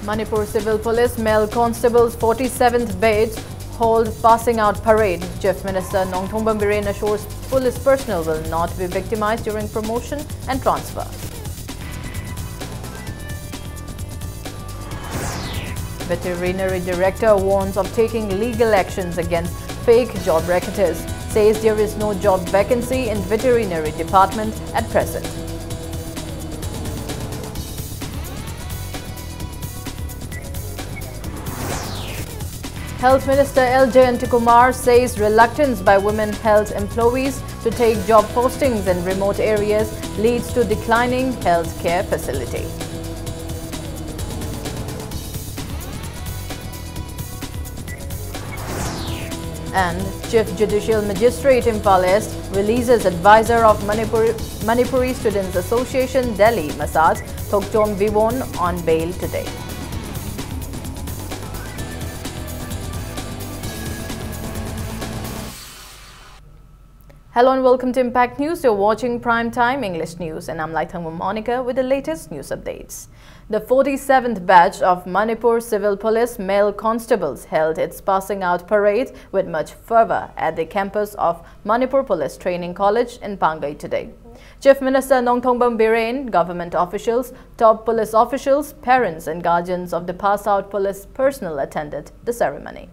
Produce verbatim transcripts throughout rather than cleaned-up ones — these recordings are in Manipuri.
Manipur Civil Police male constables forty-seventh batch hold passing out parade. Chief Minister Nongthombam Biren assures police personnel will not be victimized during promotion and transfer. Veterinary director warns of taking legal actions against fake job records. Says there is no job vacancy in veterinary department at present. Health Minister L Jayantakumar says reluctance by women health employees to take job postings in remote areas leads to declining healthcare facility. And Chief Judicial Magistrate Imphal East releases advisor of Manipur, Manipuri Students Association Delhi, Masaj Thokchom Vivon, on bail today. Hello and welcome to Impact News. You're watching Prime Time English News, and I'm Laithangma Monica with the latest news updates. The forty-seventh batch of Manipur Civil Police male constables held its passing out parade with much fervor at the campus of Manipur Police Training College in Pangai today. Chief Minister Nongthombam Biren, government officials, top police officials, parents and guardians of the passed out police personnel attended the ceremony.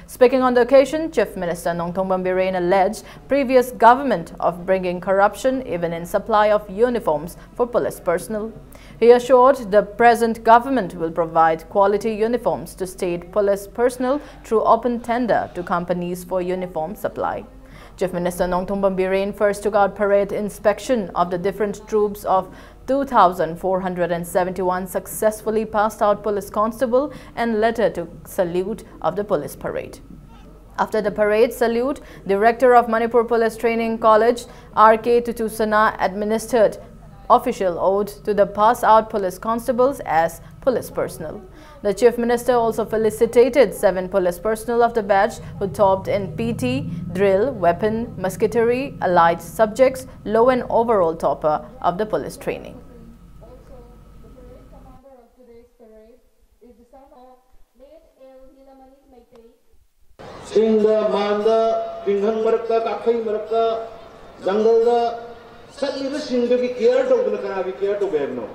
Speaking on the occasion, Chief Minister Nongthombam Biren alleged previous government of bringing corruption even in supply of uniforms for police personnel. He assured the present government will provide quality uniforms to state police personnel through open tender to companies for uniform supply. Chief Minister Nongthombam Biren first took out parade inspection of the different troops of two thousand four hundred and seventy-one successfully passed out police constable and later took salute of the police parade. After the parade salute, Director of Manipur Police Training College, R K Tutusana, administered official oath to the passed out police constables as police personnel. The Chief Minister also felicitated seven police personnel of the batch who topped in P T, drill, weapon, musketry, allied subjects, low and overall topper of the police training. Also, the parade commander of today's parade is ꯆꯤꯡꯗ, ꯃꯥꯟꯗ, ꯇꯤꯡꯈꯪ ꯃꯔꯛꯇ, ꯀꯥꯐꯩ ꯃꯔꯛꯇ, ꯖꯪꯒꯜꯗ ꯆꯠꯂꯤꯕꯁꯤꯡꯗꯨꯒꯤ ꯀꯤꯌꯔ ꯇꯧꯗꯅ ꯀꯅꯥꯒꯤ ꯀꯤꯌꯔ ꯇꯧꯒꯦ ꯍꯥꯏꯕꯅꯣ?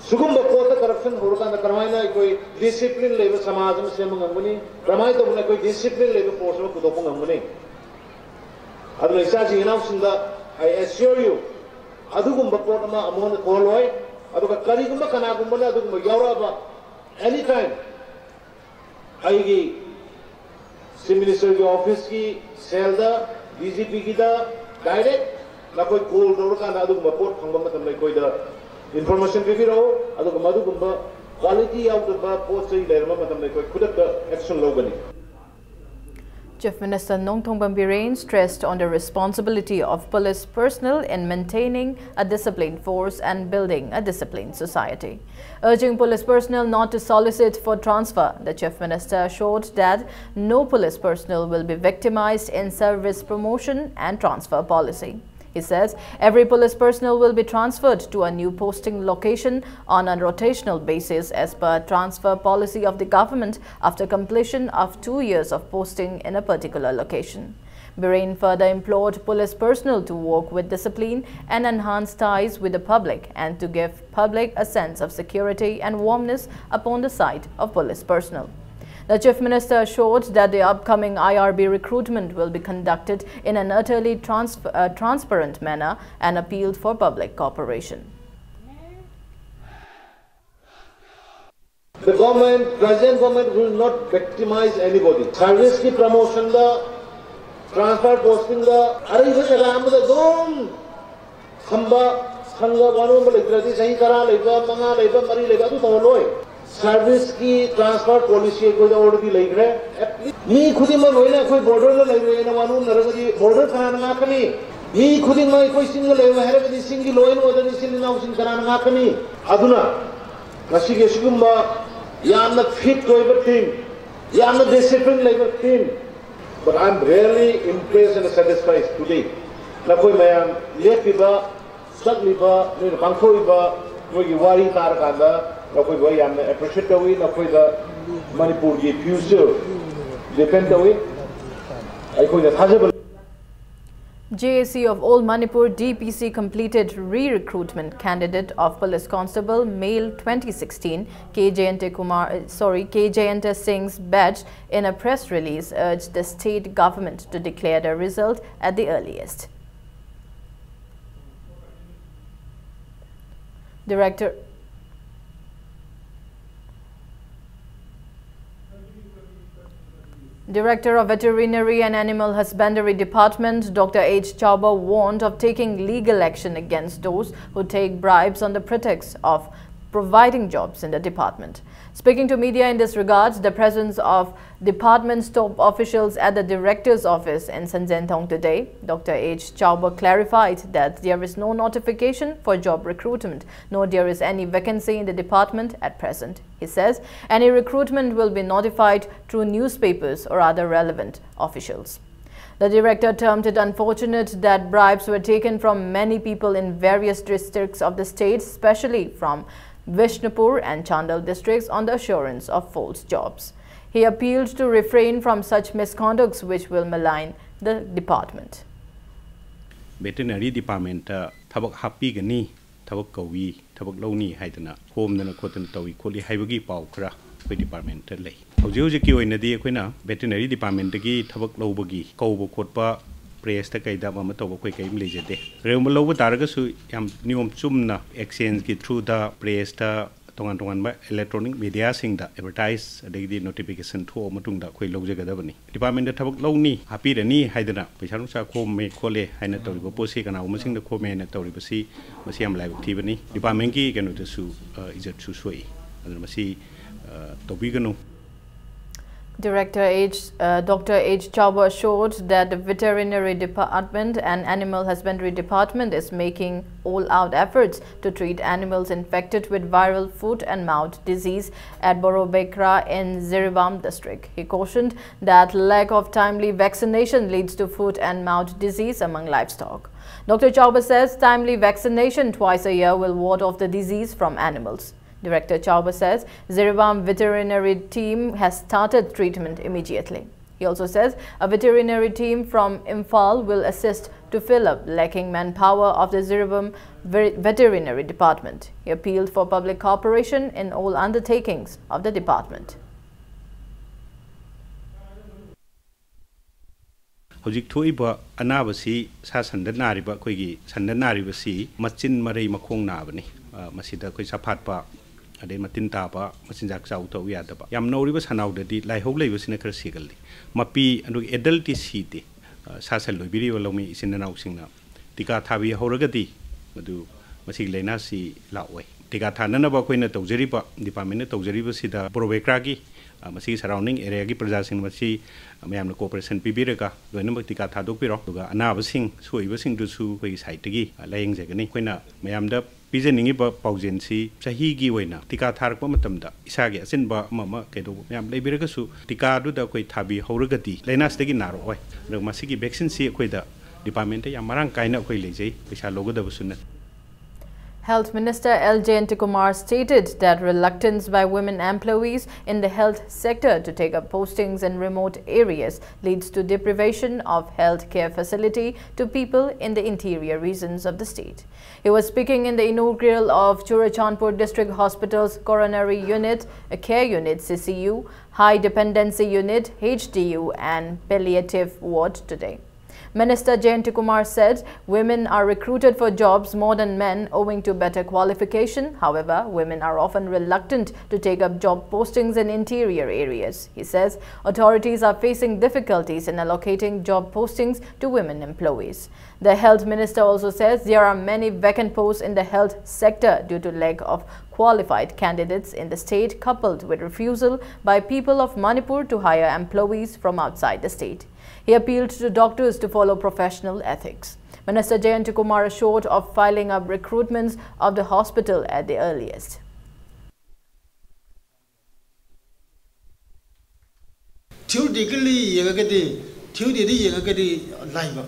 ꯁꯤꯒꯨꯝꯕ ꯄꯣꯠꯇ ꯀꯔꯞꯁꯟ ꯍꯧꯔꯀꯥꯟꯗ ꯀꯔꯝꯍꯥꯏꯅ ꯑꯩꯈꯣꯏ ꯗꯤꯁꯤꯄ꯭ꯂꯤꯟ ꯂꯩꯕ ꯁꯃꯥꯖ ꯑꯃ ꯁꯦꯝꯕ ꯉꯝꯒꯅꯤ? ꯀꯔꯝꯍꯥꯏꯅ ꯇꯧꯗꯅ ꯑꯩꯈꯣꯏ ꯗꯤꯁꯤꯄ꯭ꯂꯤꯟ ꯂꯩꯕ ꯐꯣꯔꯁ ꯑꯃ ꯄꯨꯊꯣꯛꯄ ꯉꯝꯒꯅꯤ? ꯑꯗꯨꯅ ꯏꯆꯥꯁꯤꯡ ꯏꯅꯥꯎꯁꯤꯡꯗ I assure you, ꯑꯗꯨꯒꯨꯝꯕ ꯄꯣꯠ ꯑꯃ ꯑꯃꯨꯛ ꯍꯟꯅ ꯊꯣꯛꯍꯜꯂꯣꯏ꯫ ꯑꯗꯨꯒ ꯀꯔꯤꯒꯨꯝꯕ ꯀꯅꯥꯒꯨꯝꯕꯅ ꯑꯗꯨꯒꯨꯝꯕ ꯌꯥꯎꯔꯛꯑꯕ, any time, ꯑꯩꯒꯤ ꯆꯤꯐ ꯃꯤꯅꯤꯁꯇꯔꯒꯤ ꯑꯣꯐꯤꯁꯀꯤ ꯁꯦꯜꯗ, ꯗꯤ ꯖꯤ ꯄꯤꯒꯤꯗ ꯗꯥꯏꯔꯦꯛ ꯅꯈꯣꯏ ꯀꯣꯜ ꯇꯧꯔꯀꯥꯟꯗ ꯑꯗꯨꯒꯨꯝꯕ ꯄꯣꯠ ꯐꯪꯕ ꯃꯇꯝꯗ ꯑꯩꯈꯣꯏꯗ ꯏꯟꯐꯣꯔꯃꯦꯁꯟ ꯄꯤꯕꯤꯔꯛꯎ꯫ ꯑꯗꯨꯒ ꯃꯗꯨꯒꯨꯝꯕ ꯀ꯭ꯋꯥꯂꯤꯇꯤ ꯌꯥꯎꯗꯕ ꯄꯣꯠ ꯆꯩ ꯂꯩꯔꯝꯕ ꯃꯇꯝꯗ ꯑꯩꯈꯣꯏ ꯈꯨꯗꯛꯇ ꯑꯦꯛꯁꯟ ꯂꯧꯒꯅꯤ꯫ Chief Minister Nongthombam Biren stressed on the responsibility of police personnel in maintaining a disciplined force and building a disciplined society. Urging police personnel not to solicit for transfer, the Chief Minister assured that no police personnel will be victimized in service promotion and transfer policy. He says every police personnel will be transferred to a new posting location on a rotational basis as per transfer policy of the government after completion of two years of posting in a particular location. Biren further implored police personnel to work with discipline and enhance ties with the public and to give public a sense of security and warmness upon the sight of police personnel. The Chief Minister assured that the upcoming I R B recruitment will be conducted in an utterly transf- uh, transparent manner and appealed for public cooperation. The government, present government will not victimize anybody. Service ꯀꯤ promotion ꯗ, transfer posting ꯗ, ꯑꯔꯩꯕ ꯖꯒꯥ ꯑꯃꯗ ꯑꯗꯨꯝ ꯊꯝꯕ, ꯁꯪꯒ ꯋꯥꯅꯣꯝꯕ ꯂꯩꯇ꯭ꯔꯗꯤ ꯆꯍꯤ ꯇꯔꯥ ꯂꯩꯕ, ꯃꯉꯥ ꯂꯩꯕ, ꯃꯔꯤ ꯂꯩꯕ ꯑꯗꯨ ꯇꯧꯍꯜꯂꯣꯏ꯫ Service ꯀꯤ transfer policy ꯑꯩꯈꯣꯏꯗ already ꯂꯩꯈ꯭ꯔꯦ꯫ ꯃꯤ ꯈꯨꯗꯤꯡꯃꯛ ꯂꯣꯏꯅ ꯑꯩꯈꯣꯏ border ꯗ ꯂꯩꯔꯦꯅ ꯋꯥꯅꯣꯝꯅꯔꯒꯗꯤ border ꯀꯅꯥꯅ ꯉꯥꯛꯀꯅꯤ? ꯃꯤ ꯈꯨꯗꯤꯡꯃꯛ ꯑꯩꯈꯣꯏ ꯆꯤꯡꯗ ꯂꯩꯔꯦ ꯍꯥꯏꯔꯒꯗꯤ ꯆꯤꯡꯒꯤ law and order ꯅ ꯏꯆꯤꯜ ꯏꯅꯥꯎꯁꯤꯡ ꯀꯅꯥꯅ ꯉꯥꯛꯀꯅꯤ? ꯑꯗꯨꯅ ꯉꯁꯤꯒꯤ ꯑꯁꯤꯒꯨꯝꯕ ꯌꯥꯝꯅ fit ꯑꯣꯏꯕ team, ꯌꯥꯝꯅ discipline ꯂꯩꯕ team, but I am really impressed and satisfied today. ꯅꯈꯣꯏ ꯃꯌꯥꯝ ꯂꯦꯞꯄꯤꯕ, ꯆꯠꯂꯤꯕ, ꯅꯣꯏꯅ ꯄꯥꯡꯊꯣꯛꯏꯕ, ꯅꯣꯏꯒꯤ ꯋꯥꯔꯤ ꯇꯥꯔꯀꯥꯟꯗ ꯅꯈꯣꯏꯕꯨ ꯑꯩ ꯌꯥꯝꯅ appreciate ꯇꯧꯏ꯫ ꯅꯈꯣꯏꯗ ꯃꯅꯤꯄꯨꯔꯒꯤ future ꯗꯤꯄꯦꯟ ꯇꯧꯏ꯫ ꯑꯩꯈꯣꯏꯅ ꯊꯥꯖꯕ J A C of All Manipur, D P C, completed re-recruitment candidate of Police Constable Male twenty sixteen, K Jayanta Kumar, uh, sorry, K Jayanta Singh's batch, in a press release, urged the state government to declare the result at the earliest. Director Director of Veterinary and Animal Husbandry Department, Doctor H Chauba, warned of taking legal action against those who take bribes on the pretext of providing jobs in the department. Speaking to media in this regard, the presence of department's top officials at the director's office in Sanjentong today, Doctor H Chauba clarified that there is no notification for job recruitment, nor there is any vacancy in the department at present. He says any recruitment will be notified through newspapers or other relevant officials. The director termed it unfortunate that bribes were taken from many people in various districts of the state, especially from Vishnupur and Chandel districts, on the assurance of false jobs. He appealed to refrain from such misconducts which will malign the department. Veterinary Department ꯊꯕꯛ ꯍꯥꯞꯄꯤꯒꯅꯤ, ꯊꯕꯛ ꯀꯧꯏ, ꯊꯕꯛ ꯂꯧꯅꯤ ꯍꯥꯏꯗꯅ ꯈꯣꯝꯗꯅ ꯈꯣꯠꯇꯅ ꯇꯧꯏ ꯈꯣꯠꯂꯤ ꯍꯥꯏꯕꯒꯤ ꯄꯥꯎ ꯈꯔ ꯑꯩꯈꯣꯏ ꯗꯤꯄꯥꯔꯠꯃꯦꯟꯇ ꯂꯩ꯫ ꯍꯧꯖꯤꯛ ꯍꯧꯖꯤꯛꯀꯤ ꯑꯣꯏꯅꯗꯤ ꯑꯩꯈꯣꯏꯅ ꯚꯦꯇꯤꯅꯔꯤ ꯗꯤꯄꯥꯔꯠꯃꯦꯟꯇꯒꯤ ꯊꯕꯛ ꯂꯧꯕꯒꯤ ꯀꯧꯕ ꯈꯣꯠꯄ, ꯄ꯭ꯔꯦꯁꯇ ꯀꯩꯗ ꯑꯃ ꯑꯃ ꯇꯧꯕ ꯑꯩꯈꯣꯏ ꯀꯔꯤꯝ ꯂꯩꯖꯗꯦ꯫ ꯀꯔꯤꯒꯨꯝꯕ ꯂꯧꯕ ꯇꯥꯔꯒꯁꯨ ꯌꯥꯝ ꯅꯤꯌꯣꯝ ꯆꯨꯝꯅ ꯑꯦꯛꯁꯆꯦꯟꯖꯀꯤ ꯊ꯭ꯔꯨꯗ, ꯄ꯭ꯔꯦꯁꯇ, ꯇꯣꯉꯥꯟ ꯇꯣꯉꯥꯟꯕ ꯏꯂꯦꯛꯇ꯭ꯔꯣꯅꯤꯛ ꯃꯦꯗꯤꯌꯥꯁꯤꯡꯗ ꯑꯦꯗꯚꯔꯇꯥꯏꯁ ꯑꯗꯒꯤꯗꯤ ꯅꯣꯇꯤꯐꯤꯀꯦꯁꯟ ꯊꯣꯛꯑ ꯃꯇꯨꯡꯗ ꯑꯩꯈꯣꯏ ꯂꯧꯖꯒꯗꯕꯅꯤ꯫ ꯗꯤꯄꯥꯔꯠꯃꯦꯟꯇ ꯊꯕꯛ ꯂꯧꯅꯤ, ꯍꯥꯞꯄꯤꯔꯅꯤ ꯍꯥꯏꯗꯅ ꯄꯩꯁꯥ ꯅꯨꯡꯁꯥ ꯈꯣꯝꯃꯦ ꯈꯣꯠꯂꯦ ꯍꯥꯏꯅ ꯇꯧꯔꯤꯕ ꯄꯣꯠꯁꯤ, ꯀꯅꯥꯒꯨꯝꯕꯁꯤꯡꯗ ꯈꯣꯝꯃꯦ ꯍꯥꯏꯅ ꯇꯧꯔꯤꯕꯁꯤ, ꯃꯁꯤ ꯌꯥꯝ ꯂꯥꯏꯕꯛ ꯊꯤꯕꯅꯤ꯫ ꯗꯤꯄꯥꯔꯠꯃꯦꯟꯒꯤ ꯀꯩꯅꯣꯗꯁꯨ, ꯑ, ꯏꯖꯠꯁꯨ ꯁꯣꯛꯏ꯫ ꯑꯗꯨꯅ ꯃꯁꯤ, ꯑ, ꯇꯧꯕꯤꯒꯅꯨ꯫ Director H, uh, Doctor H Chauba assured that the Veterinary Department and Animal Husbandry Department is making all-out efforts to treat animals infected with viral foot and mouth disease at Borobekra in Jiribam district. He cautioned that lack of timely vaccination leads to foot and mouth disease among livestock. Doctor Chauba says timely vaccination twice a year will ward off the disease from animals. Director Chauba says Jiribam veterinary team has started treatment immediately. He also says a veterinary team from Imphal will assist to fill up lacking manpower of the Jiribam Veterinary Department. He appealed for public cooperation in all undertakings of the department. ꯍꯧꯖꯤꯛ ꯊꯣꯛꯏꯕ ꯑꯅꯥꯕꯁꯤ ꯁꯥ ꯁꯟꯗ ꯅꯥꯔꯤꯕ ꯑꯩꯈꯣꯏꯒꯤ ꯁꯟꯗ ꯅꯥꯔꯤꯕꯁꯤ ꯃꯆꯤꯟ ꯃꯔꯩ ꯃꯈꯣꯡ ꯅꯥꯕꯅꯤ꯫ ꯃꯁꯤꯗ ꯑꯩꯈꯣꯏ ꯁꯥꯐꯥꯠꯄ ꯑꯗꯩ ꯃꯇꯤꯟ ꯇꯥꯕ ꯃꯆꯤꯟꯖꯥꯛ ꯆꯥꯎ ꯊꯛꯎ ꯌꯥꯗꯕ ꯌꯥꯝ ꯅꯧꯔꯤꯕ ꯁꯟꯅꯥꯎꯗꯗꯤ ꯂꯥꯏꯍꯧ ꯂꯩꯕꯁꯤꯅ ꯈꯔ ꯁꯤꯒꯜꯂꯤ꯫ ꯃꯄꯤ ꯑꯗꯨꯒ ꯑꯦꯗꯜꯇꯤ ꯁꯤꯗꯦ꯫ ꯁꯥ ꯁꯟ ꯂꯣꯏꯕꯤꯔꯤꯕ ꯂꯧꯃꯤ ꯏꯆꯤꯟ ꯏꯅꯥꯎꯁꯤꯡꯅ ꯇꯤꯀꯥ ꯊꯥꯕꯤꯍꯧꯔꯒꯗꯤ ꯃꯗꯨ ꯃꯁꯤꯒꯤ ꯂꯥꯏꯅꯥꯁꯤ ꯂꯥꯛꯑꯣꯏ꯫ ꯇꯤꯀꯥ ꯊꯥꯅꯅꯕ ꯑꯩꯈꯣꯏꯅ ꯇꯧꯖꯔꯤꯕ ꯗꯤꯄꯥꯔꯠꯃꯦꯟꯅ ꯇꯧꯖꯔꯤꯕꯁꯤꯗ ꯕꯣꯔꯣꯕꯦꯀ꯭ꯔꯥꯒꯤ ꯃꯁꯤꯒꯤ ꯁꯔꯥꯎꯟꯗꯤꯡ ꯑꯦꯔꯤꯌꯥꯒꯤ ꯄ꯭ꯔꯖꯥꯁꯤꯡ ꯃꯁꯤ ꯃꯌꯥꯝꯅ ꯀꯣꯑꯣꯄꯔꯦꯁꯟ ꯄꯤꯕꯤꯔꯒ ꯂꯣꯏꯅꯃꯛ ꯇꯤꯀꯥ ꯊꯥꯗꯣꯛꯄꯤꯔꯣ꯫ ꯑꯗꯨꯒ ꯑꯅꯥꯕꯁꯤꯡ ꯁꯣꯛꯏꯕꯁꯤꯡꯗꯨꯁꯨ ꯑꯩꯈꯣꯏꯒꯤ ꯁꯥꯏꯠꯇꯒꯤ ꯂꯥꯏꯌꯦꯡꯖꯒꯅꯤ꯫ ꯑꯩꯈꯣꯏꯅ ꯃꯌꯥꯝꯗ ꯄꯤꯖꯅꯤꯡꯉꯤꯕ ꯄꯥꯎꯖꯦꯜꯁꯤ ꯆꯍꯤꯒꯤ ꯑꯣꯏꯅ ꯇꯤꯀꯥ ꯊꯥꯔꯛꯄ ꯃꯇꯝꯗ ꯏꯁꯥꯒꯤ ꯑꯆꯤꯟꯕ ꯑꯃ ꯑꯃ ꯀꯩꯗꯧꯕ ꯃꯌꯥꯝ ꯂꯩꯕꯤꯔꯒꯁꯨ ꯇꯤꯀꯥꯗꯨꯗ ꯑꯩꯈꯣꯏ ꯊꯥꯕꯤꯍꯧꯔꯒꯗꯤ ꯂꯥꯏꯅꯥꯁꯤꯗꯒꯤ ꯅꯥꯔꯛꯑꯣꯏ꯫ ꯑꯗꯨꯒ ꯃꯁꯤꯒꯤ ꯚꯦꯛꯁꯤꯟꯁꯤ ꯑꯩꯈꯣꯏꯗ ꯗꯤꯄꯥꯔꯠꯃꯦꯟꯇ ꯌꯥꯝ ꯃꯔꯥꯡ ꯀꯥꯏꯅ ꯑꯩꯈꯣꯏ ꯂꯩꯖꯩ, ꯄꯩꯁꯥ ꯂꯧꯒꯗꯕꯁꯨ ꯅꯠꯇꯦ꯫ Health Minister L Jayantakumar stated that reluctance by women employees in the health sector to take up postings in remote areas leads to deprivation of health care facility to people in the interior regions of the state. He was speaking in the inaugural of Churachandpur District Hospital's Coronary Unit, a Care Unit, C C U, High Dependency Unit, H D U, and Palliative Ward today. Minister Jayantakumar said women are recruited for jobs more than men owing to better qualification. However, women are often reluctant to take up job postings in interior areas. He says authorities are facing difficulties in allocating job postings to women employees. The health minister also says there are many vacant posts in the health sector due to lack of qualified candidates in the state, coupled with refusal by people of Manipur to hire employees from outside the state. He appealed to doctors to follow professional ethics. Minister Jayantakumar assured of filing up recruitments of the hospital at the earliest. Theoretically ꯌꯦꯡꯉꯒꯗꯤ, theoryꯗ ꯌꯦꯡꯉꯒꯗꯤ ꯂꯥꯏꯕ꯫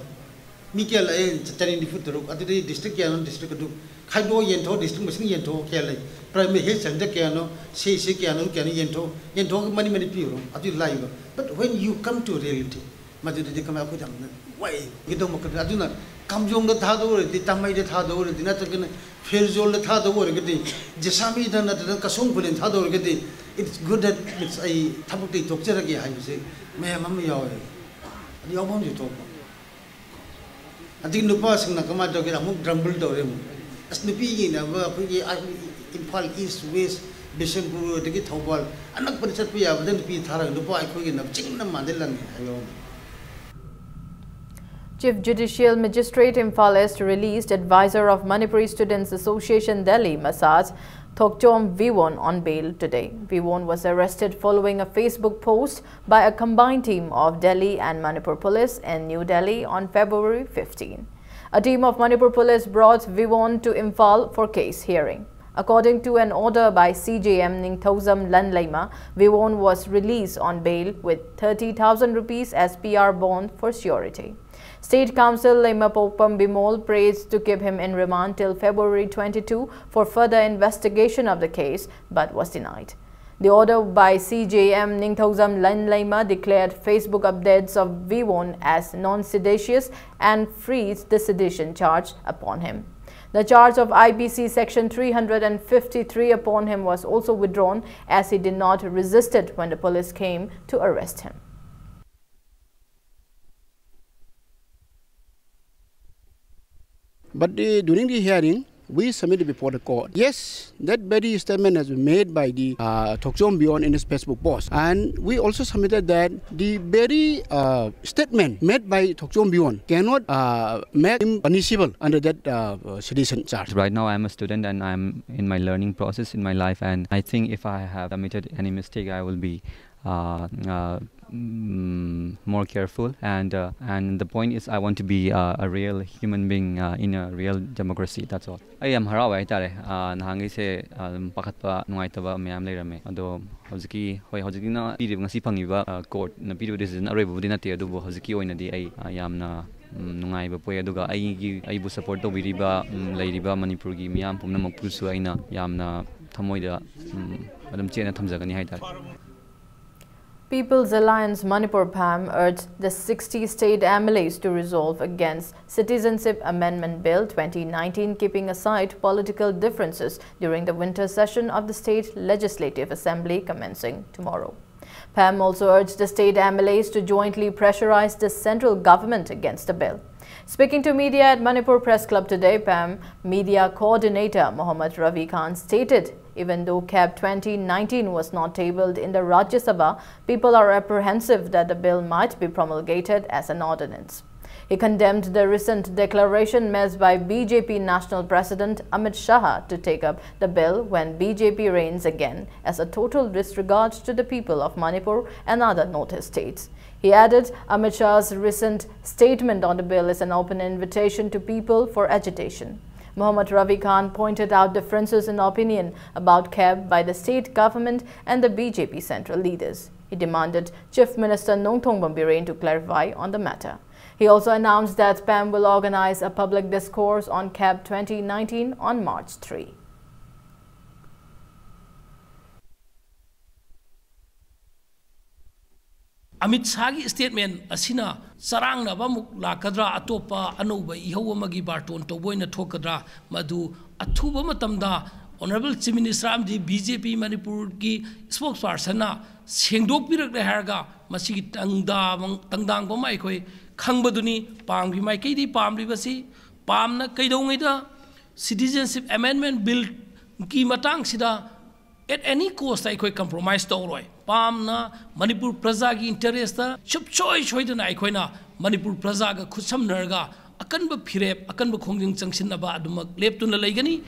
ꯃꯤ ꯀꯌꯥ ꯂꯥꯛꯑꯦ? ꯆꯅꯤ ꯅꯤꯐꯨ ꯇꯔꯨꯛ꯫ ꯑꯗꯨꯗꯤ district ꯀꯌꯥꯅꯣ? District ꯑꯗꯨ ꯈꯥꯏꯗꯣꯛꯑ ꯌꯦꯟꯊꯣꯛꯑꯣ, district ꯃꯁꯤꯡ ꯌꯦꯟꯊꯣꯛꯑꯣ, ꯀꯌꯥ ꯂꯩ, primary health center ꯀꯌꯥꯅꯣ, ꯁꯤ ꯁꯤ ꯀꯌꯥꯅꯣ, ꯀꯌꯥꯅꯣ ꯌꯦꯟꯊꯣꯛꯑꯣ, ꯌꯦꯟꯊꯣꯛꯑꯒ ꯃꯅꯤ ꯃꯅꯤ ꯄꯤꯔꯨꯔꯣ, ꯑꯗꯨꯗꯤ ꯂꯥꯏꯕ꯫ But when you come to reality, ꯃꯗꯨꯗꯗꯤ ꯀꯃꯥꯏ, ꯑꯩꯈꯣꯏꯗ ꯌꯥꯝꯅ ꯋꯥꯏ꯫ ꯀꯩꯗꯧꯕ ꯃꯈꯜ ꯑꯗꯨꯅ ꯀꯥꯝꯖꯣꯡꯗ ꯊꯥꯗꯧ ꯑꯣꯏꯔꯗꯤ, ꯇꯥꯃꯩꯗ ꯊꯥꯗꯧ ꯑꯣꯏꯔꯗꯤ, ꯅꯠꯇ꯭ꯔꯒꯅ ꯐꯦꯔꯖꯣꯜꯗ ꯊꯥꯗꯧ ꯑꯣꯏꯔꯒꯗꯤ, ꯖꯦꯁꯥꯃꯤꯗ ꯅꯠꯇ꯭ꯔꯒꯅ ꯀꯁꯣꯝ ꯈꯨꯂꯦꯟ ꯊꯥꯗꯧ ꯑꯣꯏꯔꯒꯗꯤ, it's good that, it's, ꯑꯩ ꯊꯕꯛꯇꯤ ꯇꯣꯛꯆꯔꯒꯦ ꯍꯥꯏꯕꯁꯦ ꯃꯌꯥꯝ ꯑꯃ ꯌꯥꯎꯋꯦ꯫ ꯑꯗꯨ ꯌꯥꯎꯐꯝꯁꯨ ꯊꯣꯛꯄ꯫ ꯑꯗꯒꯤ ꯅꯨꯄꯥꯁꯤꯡꯅ ꯀꯃꯥꯏꯅ ꯇꯧꯒꯦ, ꯑꯃꯨꯛ grumble ꯇꯧꯔꯦ ꯑꯃꯨꯛ, "ꯑꯁ, ꯅꯨꯄꯤ ꯌꯦꯡꯅꯕ ꯑꯩꯈꯣꯏꯒꯤ, ꯑ, ꯏꯝꯐꯥꯜ ꯏꯁ, ꯋꯦꯁ, ꯕꯤꯁꯦꯝꯄꯨꯔ, ꯑꯗꯒꯤ ꯊꯧꯕꯥꯜ, ꯑꯅꯛꯄꯗ ꯆꯠꯄ ꯌꯥꯕꯗ ꯅꯨꯄꯤ ꯊꯥꯔꯒ ꯅꯨꯄꯥ ꯑꯩꯈꯣꯏꯒꯤꯅ ꯆꯤꯡꯅ ꯃꯥꯟꯗ ꯂꯪꯉꯦ" ꯍꯥꯏꯕ ꯑꯃ꯫ Chief Judicial Magistrate Imphal East released advisor of Manipuri Students Association Delhi, Massage Thokchom Viwon, on bail today. Viwon was arrested following a Facebook post by a combined team of Delhi and Manipur Police in New Delhi on February fifteen. A team of Manipur Police brought Viwon to Imphal for case hearing. According to an order by C J M Ningthoujam Lanleima, Viwon was released on bail with thirty thousand rupees as P R bond for surety. State Counsel Leimapokpam Bimol prayed to keep him in remand till February twenty-two for further investigation of the case, but was denied. The order by C J M Ningthoujam Lanleima declared Facebook updates of Viwon as non-seditious and frees the sedition charge upon him. The charge of I P C section three hundred and fifty-three upon him was also withdrawn, as he did not resist it when the police came to arrest him. But uh, during the hearing, we submitted before the court. Yes, that very statement has been made by the uh, Thokchom Beyond in his Facebook post. And we also submitted that the very uh, statement made by Thokchom Beyond cannot uh, make him punishable under that uh, sedition charge. Right now, I'm a student and I'm in my learning process in my life. And I think if I have committed any mistake, I will be uh, uh, mm, more careful. And uh, and the point is, I want to be uh, a real human being uh, in a real democracy. That's all. ꯑꯩ ꯌꯥꯝ ꯍꯔꯥꯎꯋꯦ ꯍꯥꯏꯇꯥꯔꯦ꯫ ꯑ, ꯅꯍꯥꯟꯈꯩꯁꯦ, ꯑ, ꯑꯗꯨꯝ ꯄꯥꯈꯠꯄ, ꯅꯨꯡꯉꯥꯏꯇꯕ ꯃꯌꯥꯝ ꯂꯩꯔꯝꯃꯦ꯫ ꯑꯗꯣ ꯍꯧꯖꯤꯛꯀꯤ, ꯍꯣꯏ, ꯍꯧꯖꯤꯛꯀꯤꯅ ꯄꯤꯔꯤꯕ, ꯉꯁꯤ ꯐꯪꯉꯤꯕ, ꯑ, courtꯅ ꯄꯤꯔꯤꯕ decision ꯑꯔꯣꯏꯕꯕꯨꯗꯤ ꯅꯠꯇꯦ, ꯑꯗꯨꯕꯨ ꯍꯧꯖꯤꯛꯀꯤ ꯑꯣꯏꯅꯗꯤ ꯑꯩ, ꯑ, ꯌꯥꯝꯅ ꯎꯝ, ꯅꯨꯡꯉꯥꯏꯕ ꯄꯣꯛꯑꯦ꯫ ꯑꯗꯨꯒ ꯑꯩꯒꯤ, ꯑꯩꯕꯨ ꯁꯄꯣꯔꯠ ꯇꯧꯕꯤꯔꯤꯕ, ꯎꯝ, ꯂꯩꯔꯤꯕ ꯃꯅꯤꯄꯨꯔꯒꯤ ꯃꯤꯌꯥꯝ ꯄꯨꯝꯅꯃꯛꯄꯨꯁꯨ ꯑꯩꯅ ꯌꯥꯝꯅ ꯊꯃꯣꯏꯗ, ꯎꯝ, ꯑꯗꯨꯝ ꯆꯦꯠꯅ ꯊꯝꯖꯒꯅꯤ ꯍꯥꯏꯇꯥꯔꯦ꯫ People's Alliance Manipur, PAM, urged the sixty state M L As to resolve against Citizenship Amendment Bill twenty nineteen, keeping aside political differences during the winter session of the state legislative assembly commencing tomorrow. PAM also urged the state M L As to jointly pressurize the central government against the bill. Speaking to media at Manipur Press Club today, PAM media coordinator Mohammad Ravi Khan stated, even though CAB twenty nineteen was not tabled in the Rajya Sabha, people are apprehensive that the bill might be promulgated as an ordinance. He condemned the recent declaration made by B J P National President Amit Shah to take up the bill when B J P reigns again, as a total disregard to the people of Manipur and other Northeast states. He added, Amit Shah's recent statement on the bill is an open invitation to people for agitation. Mohammad Ravi Khan pointed out differences in opinion about CAB by the state government and the B J P central leaders. He demanded Chief Minister Nongthombam Biren to clarify on the matter. He also announced that PAM will organize a public discourse on CAB twenty nineteen on March three. Amit ꯁꯥꯍꯒꯤ statement ꯑꯁꯤꯅ ꯆꯔꯥꯡꯅꯕ ꯑꯃꯨꯛ ꯂꯥꯛꯀꯗ꯭ꯔꯥ, ꯑꯇꯣꯞꯄ ꯑꯅꯧꯕ ꯏꯍꯧ ꯑꯃꯒꯤ ꯕꯥꯔꯇꯣꯟ ꯇꯧꯕ ꯑꯣꯏꯅ ꯊꯣꯛꯀꯗ꯭ꯔꯥ, ꯃꯗꯨ ꯑꯊꯨꯕ ꯃꯇꯝꯗ Honourable Chief Minister ꯑꯃꯗꯤ B J P ꯃꯅꯤꯄꯨꯔꯒꯤ spokespersonꯅ ꯁꯦꯡꯗꯣꯛꯄꯤꯔꯛꯂꯦ ꯍꯥꯏꯔꯒ ꯃꯁꯤꯒꯤ ꯇꯪꯗꯥꯕ-, ꯇꯪꯗꯥꯡꯕ ꯑꯃ ꯑꯩꯈꯣꯏ ꯈꯪꯕꯗꯨꯅꯤ꯫ PAMꯒꯤ ꯃꯥꯏꯀꯩꯗꯤ ꯄꯥꯝꯂꯤꯕꯁꯤ, PAMꯅ ꯀꯩꯗꯧꯉꯩꯗ Citizenship Amendment Billꯒꯤ ꯃꯇꯥꯡꯁꯤꯗ at any cost ꯑꯩꯈꯣꯏ compromise ꯇꯧꯔꯣꯏ꯫ PAMꯅ ꯃꯅꯤꯄꯨꯔ ꯄ꯭ꯔꯖꯥꯒꯤ interestꯇ ꯁꯨꯡꯁꯣꯏ ꯁꯣꯏꯗꯅ ꯑꯩꯈꯣꯏꯅ ꯃꯅꯤꯄꯨꯔ ꯄ꯭ꯔꯖꯥꯒ ꯈꯨꯠꯁꯝꯅꯔꯒ ꯑꯀꯟꯕ ꯐꯤꯔꯦꯞ, ꯑꯀꯟꯕ ꯈꯣꯡꯖꯪ ꯆꯪꯁꯤꯟꯅꯕ ꯑꯗꯨꯃꯛ ꯂꯦꯞꯇꯨꯅ ꯂꯩꯒꯅꯤ꯫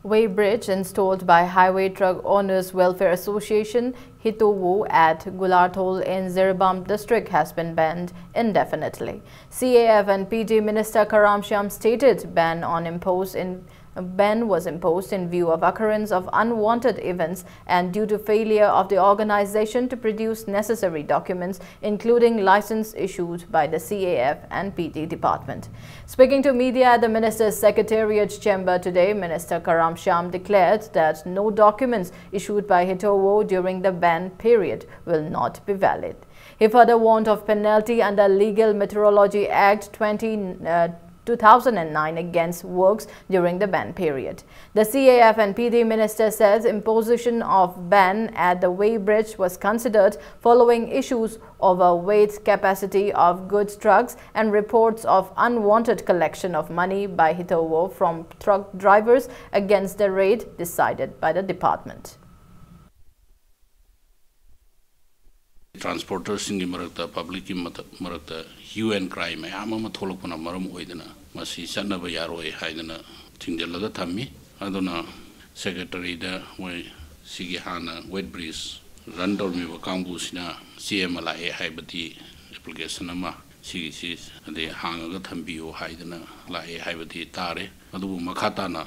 Weighbridge installed by Highway Truck Owners Welfare Association, Hitowu, at Gularthol in Jiribam district has been banned indefinitely. C A F and P T Minister Karam Shyam stated ban on imposed in ban was imposed in view of occurrence of unwanted events and due to failure of the organization to produce necessary documents, including license issued by the C A F and P D department. Speaking to media at the minister's secretariat chamber today, Minister Karam Shyam declared that no documents issued by Hitowo during the ban period will not be valid. He further warned of penalty under Legal Metrology Act twenty, uh, two thousand nine against works during the ban period. The C A F and P D minister says imposition of ban at the weighbridge was considered following issues over weight capacity of goods trucks and reports of unwanted collection of money by Hitowo from truck drivers against the rate decided by the department. Transporterꯁꯤꯡꯒꯤ ꯃꯔꯛꯇ, publicꯀꯤ ꯃꯊꯛ-, ꯃꯔꯛꯇ hue and cry ꯃꯌꯥꯝ ꯑꯃ ꯊꯣꯛꯂꯛꯄꯅ ꯃꯔꯝ ꯑꯣꯏꯗꯅ ꯃꯁꯤ ꯆꯠꯅꯕ ꯌꯥꯔꯣꯏ ꯍꯥꯏꯗꯅ ꯊꯤꯡꯖꯤꯜꯂꯒ ꯊꯝꯃꯤ꯫ ꯑꯗꯨꯅ secretaryꯗ ꯃꯣꯏ ꯁꯤꯒꯤ ꯍꯥꯟꯅ weighbridge run ꯇꯧꯔꯝꯃꯤꯕ ꯀꯥꯡꯕꯨꯁꯤꯅ ꯆꯦ ꯑꯃ ꯂꯥꯛꯑꯦ ꯍꯥꯏꯕꯗꯤ, application ꯑꯃ ꯁꯤꯒꯤꯁꯤ ꯑꯗꯩ ꯍꯥꯡꯉꯒ ꯊꯝꯕꯤꯌꯨ ꯍꯥꯏꯗꯅ ꯂꯥꯛꯑꯦ ꯍꯥꯏꯕꯗꯤ ꯇꯥꯔꯦ꯫ ꯑꯗꯨꯕꯨ ꯃꯈꯥ ꯇꯥꯅ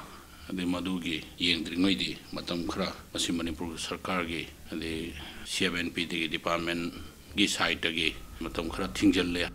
ꯑꯗꯩ ꯃꯗꯨꯒꯤ ꯌꯦꯡꯗ꯭ꯔꯤꯉꯩꯗꯤ ꯃꯇꯝ ꯈꯔ ꯃꯁꯤ ꯃꯅꯤꯄꯨꯔ ꯁꯔꯀꯥꯔꯒꯤ ꯑꯗꯩ C F and P Dꯒꯤ departmentꯒꯤ sideꯇꯒꯤ ꯃꯇꯝ ꯈꯔ ꯊꯤꯡꯖꯤꯜꯂꯦ꯫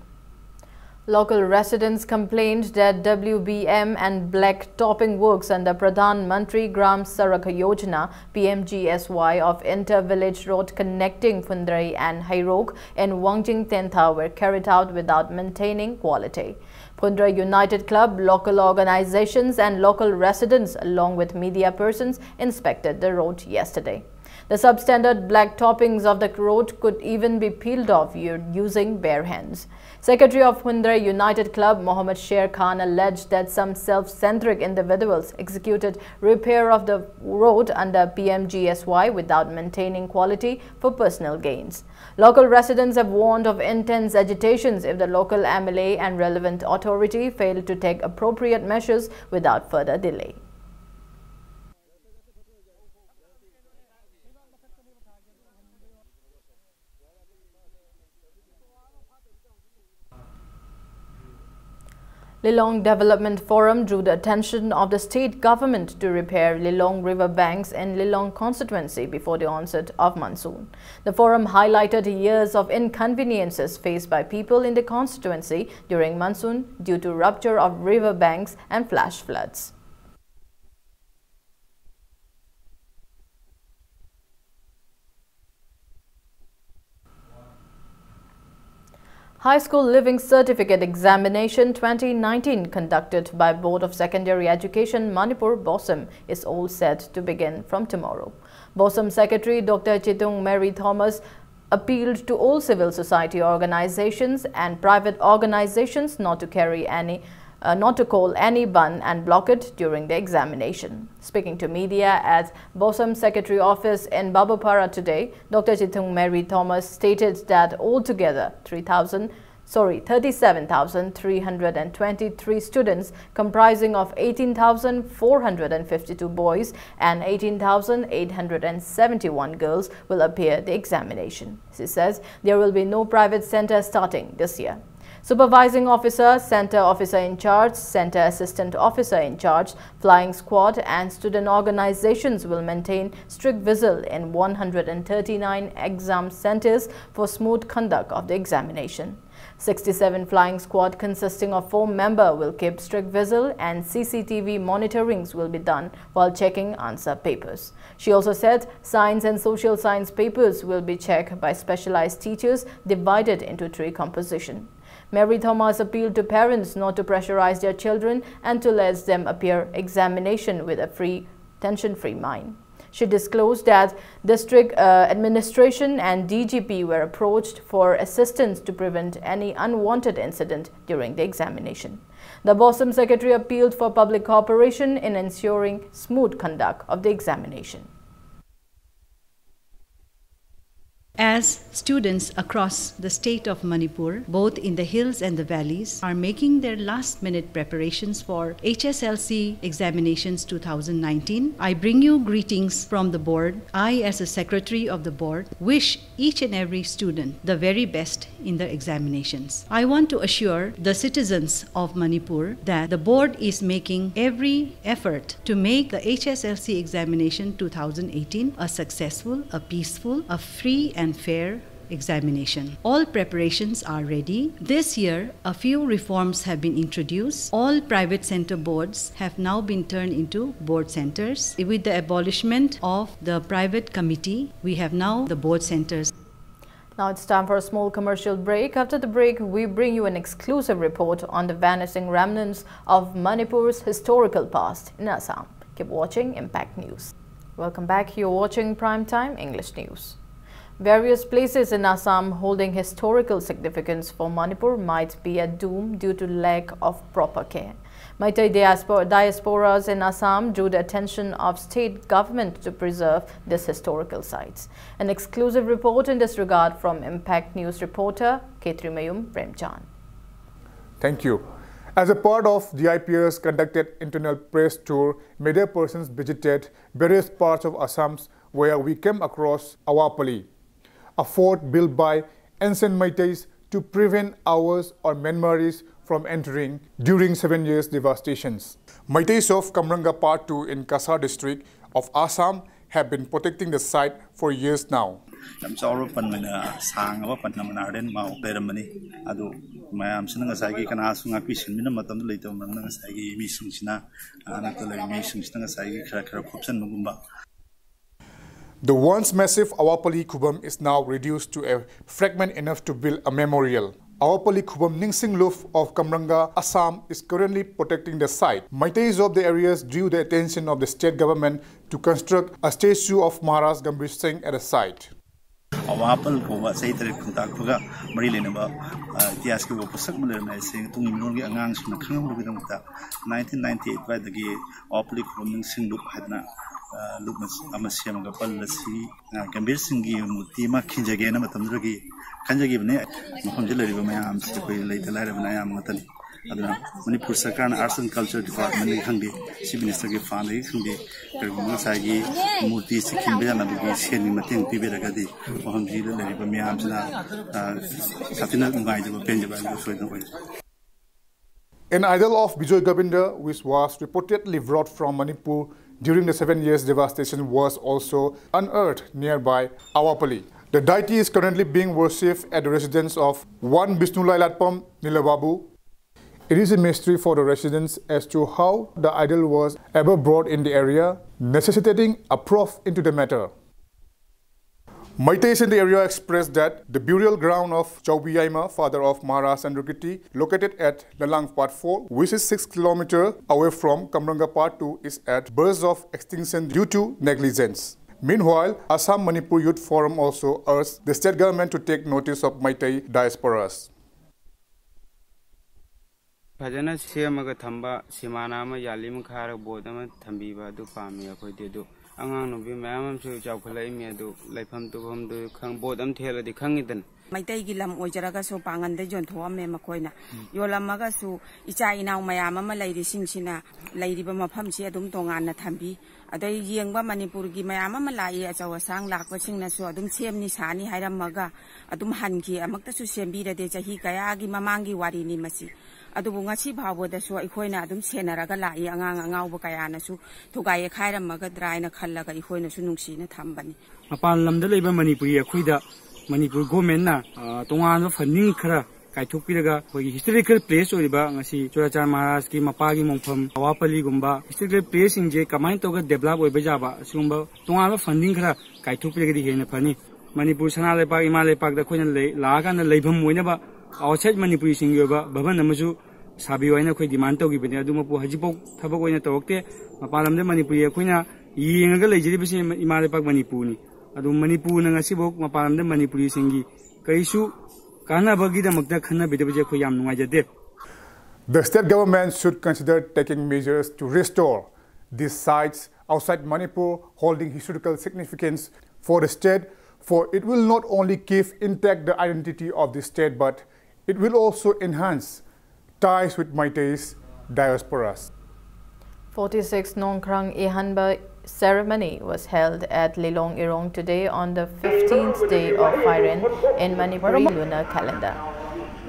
Local residents complained that W B M and black topping works under Pradhan Mantri Gram Sadak Yojana, P M G S Y, of inter-village road connecting Phundrei and Heirok in Wangjing Tentha were carried out without maintaining quality. Phundrei United Club, local organizations and local residents, along with media persons, inspected the road yesterday. The substandard black toppings of the road could even be peeled off u-, using bare hands. Secretary of Phundrei United Club, Mohammad Sher Khan, alleged that some self-centric individuals executed repair of the road under P M G S Y without maintaining quality for personal gains. Local residents have warned of intense agitations if the local M L A and relevant authority fail to take appropriate measures without further delay. Lilong Development Forum drew the attention of the state government to repair Lilong river banks in Lilong constituency before the onset of monsoon. The forum highlighted years of inconveniences faced by people in the constituency during monsoon due to rupture of river banks and flash floods. High School Living Certificate Examination twenty nineteen, conducted by Board of Secondary Education Manipur, BOSEM, is all set to begin from tomorrow. BOSEM Secretary Doctor Chitung Mary Thomas appealed to all civil society organizations and private organizations not to carry any uh, not to call any bandh and blockade during the examination. Speaking to media at BOSEM Secretary Office in Babupara today, Doctor Chitung Mary Thomas stated that altogether three thousand, sorry, thirty-seven thousand three hundred twenty-three students, comprising of eighteen thousand four hundred fifty-two boys and eighteen thousand eight hundred seventy-one girls, will appear the examination. She says there will be no private center starting this year. Supervising officer, center officer in charge, center assistant officer in charge, flying squad, and student organizations will maintain strict vigil in one hundred thirty-nine exam centers for smooth conduct of the examination. Sixty-seven flying squad consisting of four member will keep strict vigil and C C T V monitorings will be done while checking answer papers. She also said science and social science papers will be checked by specialized teachers divided into three composition. Mary Thomas appealed to parents not to pressurize their children and to let them appear examination with a free, tension-free mind. She disclosed that district uh, administration and D G P were approached for assistance to prevent any unwanted incident during the examination. The BOSEM secretary appealed for public cooperation in ensuring smooth conduct of the examination. As students across the state of Manipur, both in the hills and the valleys, are making their last minute preparations for H S L C examinations two thousand nineteen, I bring you greetings from the board. I, as a secretary of the board, wish each and every student the very best in the examinations. I want to assure the citizens of Manipur that the board is making every effort to make the H S L C examination two thousand eighteen a successful, a peaceful, a free and fair examination. All preparations are ready. This year, a few reforms have been introduced. All private center boards have now been turned into board centers. With the abolishment of the private committee, we have now the board centers. Now it's time for a small commercial break. After the break, we bring you an exclusive report on the vanishing remnants of Manipur's historical past in Assam. Keep watching Impact News. Welcome back. You're watching Prime Time English News. Various places in Assam holding historical significance for Manipur might be a doom due to lack of proper care. Meitei diaspor- diasporas in Assam drew the attention of state government to preserve these historical sites. An exclusive report in this regard from Impact News reporter Khetrimayum Premchand. Thank you. As a part of D I P R's conducted internal press tour, media persons visited various parts of Assam where we came across Awapali, a fort built by ancient Meiteis to prevent Awas or Myanmaris from entering during seven years devastations. Meiteis of Kamranga Part two in Kasar district of Assam have been protecting the site for years now. ꯌꯥꯝ ꯆꯥꯎꯔꯕ ꯄꯟ ꯑꯣꯏꯅ ꯁꯥꯡꯉꯕ ꯄꯟ ꯑꯃ ꯅꯥꯔꯗꯦꯟ ꯃꯥꯎ ꯂꯩꯔꯝꯕꯅꯤ꯫ ꯑꯗꯨ ꯃꯌꯥꯝꯁꯤꯅ ꯉꯁꯥꯏꯒꯤ ꯀꯅꯥꯁꯨ ꯉꯥꯛꯄꯤ ꯁꯦꯟꯕꯤꯅꯕ ꯃꯇꯝꯗ ꯂꯩꯇꯕ ꯃꯔꯝꯅ ꯉꯁꯥꯏꯒꯤ ꯃꯤꯁꯤꯡꯁꯤꯅ ꯑꯅꯛꯇ ꯂꯩꯕ ꯃꯤꯁꯤꯡꯁꯤꯅ ꯉꯁꯥꯏꯒꯤ ꯈꯔ ꯈꯔ ꯈꯣꯞꯆꯟꯕꯒꯨꯝꯕ꯫ The once massive Awapali Khubam is now reduced to a fragment enough to build a memorial. Awapali Khubam Ningsing Luf of Kamranga, Assam is currently protecting the site. Meiteis of the areas drew the attention of the state government to construct a statue of Maharaj Gambhir Singh at the site. ꯑꯋꯥꯄꯜ ꯀꯧꯕ ꯆꯍꯤ ꯇꯔꯦꯠ ꯈꯨꯟꯇꯥꯛꯄꯒ ꯃꯔꯤ ꯂꯩꯅꯕ ꯏꯇꯤꯍꯥꯁꯀꯤ ꯑꯣꯏꯕ ꯄꯣꯠꯁꯛ ꯑꯃ ꯂꯩꯔꯝꯃꯦ ꯍꯥꯏꯁꯦ ꯇꯨꯡꯒꯤ ꯃꯤꯔꯣꯜꯒꯤ ꯑꯉꯥꯡꯁꯤꯡꯅ ꯈꯪꯍꯧꯅꯕꯒꯤꯗꯃꯛꯇ nineteen ninety eight ꯑꯗꯨꯋꯥꯏꯗꯒꯤ ꯑꯋꯥꯄꯜꯂꯤ ꯈꯨꯕꯝ ꯅꯤꯡꯁꯤꯡ ꯂꯨꯞ ꯍꯥꯏꯗꯅ ꯑ, ꯂꯨꯞ ꯑꯃ ꯁꯦꯝꯃꯒ ꯄꯜ ꯑꯁꯤ, ꯑ, ꯒꯝꯚꯤꯔ ꯁꯤꯡꯒꯤ ꯃꯨꯔꯇꯤ ꯑꯃ ꯈꯤꯟꯖꯒꯦꯅ ꯃꯇꯝꯗꯨꯗꯒꯤ ꯈꯟꯖꯈꯤꯕꯅꯦ꯫ ꯃꯐꯝꯁꯤꯗ ꯂꯩꯔꯤꯕ ꯃꯌꯥꯝꯁꯤ ꯑꯩꯈꯣꯏ ꯂꯩꯇ ꯂꯥꯏꯔꯕꯅ ꯑꯌꯥꯝꯕ ꯉꯥꯛꯇꯅꯤ꯫ ꯑꯗꯨꯅ ꯃꯅꯤꯄꯨꯔ ꯁꯔꯀꯥꯔꯅ Arts and Culture Department ꯇꯒꯤ ꯈꯪꯗꯦ, Chief Minister ꯒꯤ fund ꯇꯒꯤ ꯈꯪꯗꯦ, ꯀꯔꯤꯒꯨꯝꯕ ꯉꯁꯥꯏꯒꯤ ꯃꯨꯔꯇꯤ ꯑꯁꯤ ꯈꯤꯟꯕ ꯌꯥꯅꯕꯒꯤ ꯁꯦꯟꯒꯤ ꯃꯇꯦꯡ ꯄꯤꯕꯤꯔꯒꯗꯤ ꯃꯐꯝꯁꯤꯗ ꯂꯩꯔꯤꯕ ꯃꯌꯥꯝꯁꯤꯅ, ꯑ, ꯁꯥꯊꯤꯅ ꯅꯨꯡꯉꯥꯏꯖꯕ, ꯄꯦꯟꯖꯕ ꯍꯥꯏꯕꯗꯨ ꯁꯣꯏꯗꯅ ꯑꯣꯏꯒꯅꯤ꯫ An idol of Bijoy Govinda, which was reportedly brought from Manipur during the Seven Years devastation, was also unearthed nearby Awapalli. The deity is currently being worshipped at the residence of one Bishnu Lailatpam Nilababu. It is a mystery for the residents as to how the idol was ever brought in the area, necessitating a probe into the matter. Meiteis in the area expressed that the burial ground of Chaubi Yaima, father of Maharaj Chandrakirti, located at Lalang Part four, which is six kilometer away from Kamranga Part two, is at verge of extinction due to negligence. Meanwhile, Assam Manipur Youth Forum also urged the state government to take notice of Meitei diasporas. ꯐꯖꯅ ꯁꯦꯝꯃꯒ ꯊꯝꯕ ꯁꯤꯃꯥꯅꯥ ꯑꯃ ꯌꯥꯜꯂꯤ ꯃꯈꯥꯔ ꯕꯣꯠ ꯑꯃ ꯊꯝꯕꯤꯕ ꯑꯗꯨ ꯄꯥꯝꯃꯤ ꯑꯩꯈꯣꯏꯗꯤ꯫ ꯑꯗꯨ ꯑꯉꯥꯡ ꯅꯨꯄꯤ ꯃꯌꯥꯝ ꯑꯃꯁꯨ ꯆꯥꯎꯈꯠꯂꯛꯏꯃꯤ, ꯑꯗꯨ ꯂꯩꯐꯝ ꯇꯨꯐꯝꯗꯨ ꯈꯪ-, ꯕꯣꯠ ꯑꯃ ꯊꯦꯜꯂꯗꯤ ꯈꯪꯉꯤꯗꯅ꯫ ꯃꯩꯇꯩꯒꯤ ꯂꯝ ꯑꯣꯏꯖꯔꯒꯁꯨ ꯄꯥꯡꯒꯟꯗ ꯌꯣꯟꯊꯣꯛꯑꯝꯃꯦ ꯃꯈꯣꯏꯅ꯫ ꯌꯣꯜꯂꯝꯃꯒꯁꯨ ꯏꯆꯥ ꯏꯅꯥꯎ ꯃꯌꯥꯝ ꯑꯃ ꯂꯩꯔꯤꯁꯤꯡꯁꯤꯅ ꯂꯩꯔꯤꯕ ꯃꯐꯝꯁꯤ ꯑꯗꯨꯝ ꯇꯣꯉꯥꯟꯅ ꯊꯝꯕꯤ꯫ ꯑꯗꯩ ꯌꯦꯡꯕ ꯃꯅꯤꯄꯨꯔꯒꯤ ꯃꯌꯥꯝ ꯑꯃ ꯂꯥꯛꯏ, ꯑꯆꯧ ꯑꯁꯥꯡ ꯂꯥꯛꯄꯁꯤꯡꯅꯁꯨ ꯑꯗꯨꯝ ꯁꯦꯝꯅꯤ ꯁꯥꯅꯤ ꯍꯥꯏꯔꯝꯃꯒ ꯑꯗꯨꯝ ꯍꯟꯈꯤ꯫ ꯑꯃꯨꯛꯇꯁꯨ ꯁꯦꯝꯕꯤꯔꯗꯦ꯫ ꯆꯍꯤ ꯀꯌꯥꯒꯤ ꯃꯃꯥꯡꯒꯤ ꯋꯥꯔꯤꯅꯤ ꯃꯁꯤ꯫ ꯑꯗꯨꯕꯨ ꯉꯁꯤ ꯐꯥꯎꯕꯗꯁꯨ ꯑꯩꯈꯣꯏꯅ ꯑꯗꯨꯝ ꯁꯦꯟꯅꯔꯒ ꯂꯥꯛꯏ꯫ ꯑꯉꯥꯡ ꯑꯉꯥꯎꯕ ꯀꯌꯥꯅꯁꯨ ꯊꯨꯒꯥꯏ ꯌꯩꯈꯥꯏꯔꯝꯃꯒꯗ꯭ꯔꯥ ꯍꯥꯏꯅ ꯈꯜꯂꯒ ꯑꯩꯈꯣꯏꯅꯁꯨ ꯅꯨꯡꯁꯤꯅ ꯊꯝꯕꯅꯤ꯫ ꯃꯄꯥꯟ ꯂꯝꯗ ꯂꯩꯕ ꯃꯅꯤꯄꯨꯔꯤ ꯑꯩꯈꯣꯏꯗ ꯃꯅꯤꯄꯨꯔ ꯒꯣꯔꯃꯦꯟꯅ, ꯑ, ꯇꯣꯉꯥꯟꯕ ꯐꯟꯗꯤꯡ ꯈꯔ ꯀꯥꯏꯊꯣꯛꯄꯤꯔꯒ ꯑꯩꯈꯣꯏꯒꯤ ꯍꯤꯁꯇꯣꯔꯤꯀꯦꯜ ꯄ꯭ꯂꯦꯁ ꯑꯣꯏꯔꯤꯕ ꯉꯁꯤ ꯆꯨꯔꯥꯆꯥꯟ ꯃꯍꯥꯔꯥꯖꯀꯤ ꯃꯄꯥꯒꯤ ꯃꯣꯡꯐꯝ, ꯑꯋꯥꯄꯜꯂꯤꯒꯨꯝꯕ ꯍꯤꯁꯇꯣꯔꯤꯀꯦꯜ ꯄ꯭ꯂꯦꯁꯁꯤꯡꯁꯦ ꯀꯃꯥꯏꯅ ꯇꯧꯔꯒ ꯗꯦꯕꯂꯞ ꯑꯣꯏꯕ ꯌꯥꯕ, ꯑꯁꯤꯒꯨꯝꯕ ꯇꯣꯉꯥꯟꯕ ꯐꯟꯗꯤꯡ ꯈꯔ ꯀꯥꯏꯊꯣꯛꯄꯤꯔꯒꯗꯤ ꯍꯦꯟꯅ ꯐꯅꯤ꯫ ꯃꯅꯤꯄꯨꯔ ꯁꯅꯥ ꯂꯩꯄꯥꯛ, ꯏꯃꯥ ꯂꯩꯄꯥꯛꯇ ꯑꯩꯈꯣꯏꯅ ꯂꯩ-, ꯂꯥꯛꯑꯀꯥꯟꯗ ꯂꯩꯐꯝ ꯑꯣꯏꯅꯕ ꯑꯥꯎꯠꯁꯥꯏꯠ ꯃꯅꯤꯄꯨꯔꯤꯁꯤꯡꯒꯤ ꯑꯣꯏꯕ ꯚꯕꯟ ꯑꯃꯁꯨ ꯁꯥꯕꯤꯌꯨ ꯍꯥꯏꯅ ꯑꯩꯈꯣꯏ ꯗꯤꯃꯥꯟ ꯇꯧꯈꯤꯕꯅꯤ꯫ ꯑꯗꯨꯃꯛꯄꯨ ꯍꯧꯖꯤꯛꯐꯥꯎ ꯊꯕꯛ ꯑꯣꯏꯅ ꯇꯧꯔꯛꯇꯦ꯫ ꯃꯄꯥꯟ ꯂꯝꯗ ꯃꯅꯤꯄꯨꯔꯤ ꯑꯩꯈꯣꯏꯅ ꯌꯦꯡꯉꯒ ꯂꯩꯖꯔꯤꯕꯁꯤ ꯏꯃꯥ ꯂꯩꯄꯥꯛ ꯃꯅꯤꯄꯨꯔꯅꯤ꯫ ꯑꯗꯨ ꯃꯅꯤꯄꯨꯔꯅ ꯉꯁꯤꯐꯥꯎ ꯃꯄꯥꯟ ꯂꯝꯗ ꯃꯅꯤꯄꯨꯔꯤꯁꯤꯡꯒꯤ ꯀꯔꯤꯁꯨ ꯀꯥꯟꯅꯕꯒꯤꯗꯃꯛꯇ ꯈꯟꯅꯕꯤꯗꯕꯁꯦ ꯑꯩꯈꯣꯏ ꯌꯥꯝ ꯅꯨꯡꯉꯥꯏꯖꯗꯦ꯫ The state government should consider taking measures to restore These sites outside Manipur holding historical significance for the state, for it will not only keep intact the identity of the state, but it will also enhance ties with Meiteis diasporas. Forty-six Nongkrang Ihanba ceremony was held at Lilong Irong today on the fifteenth day of Phairen in Manipuri lunar calendar.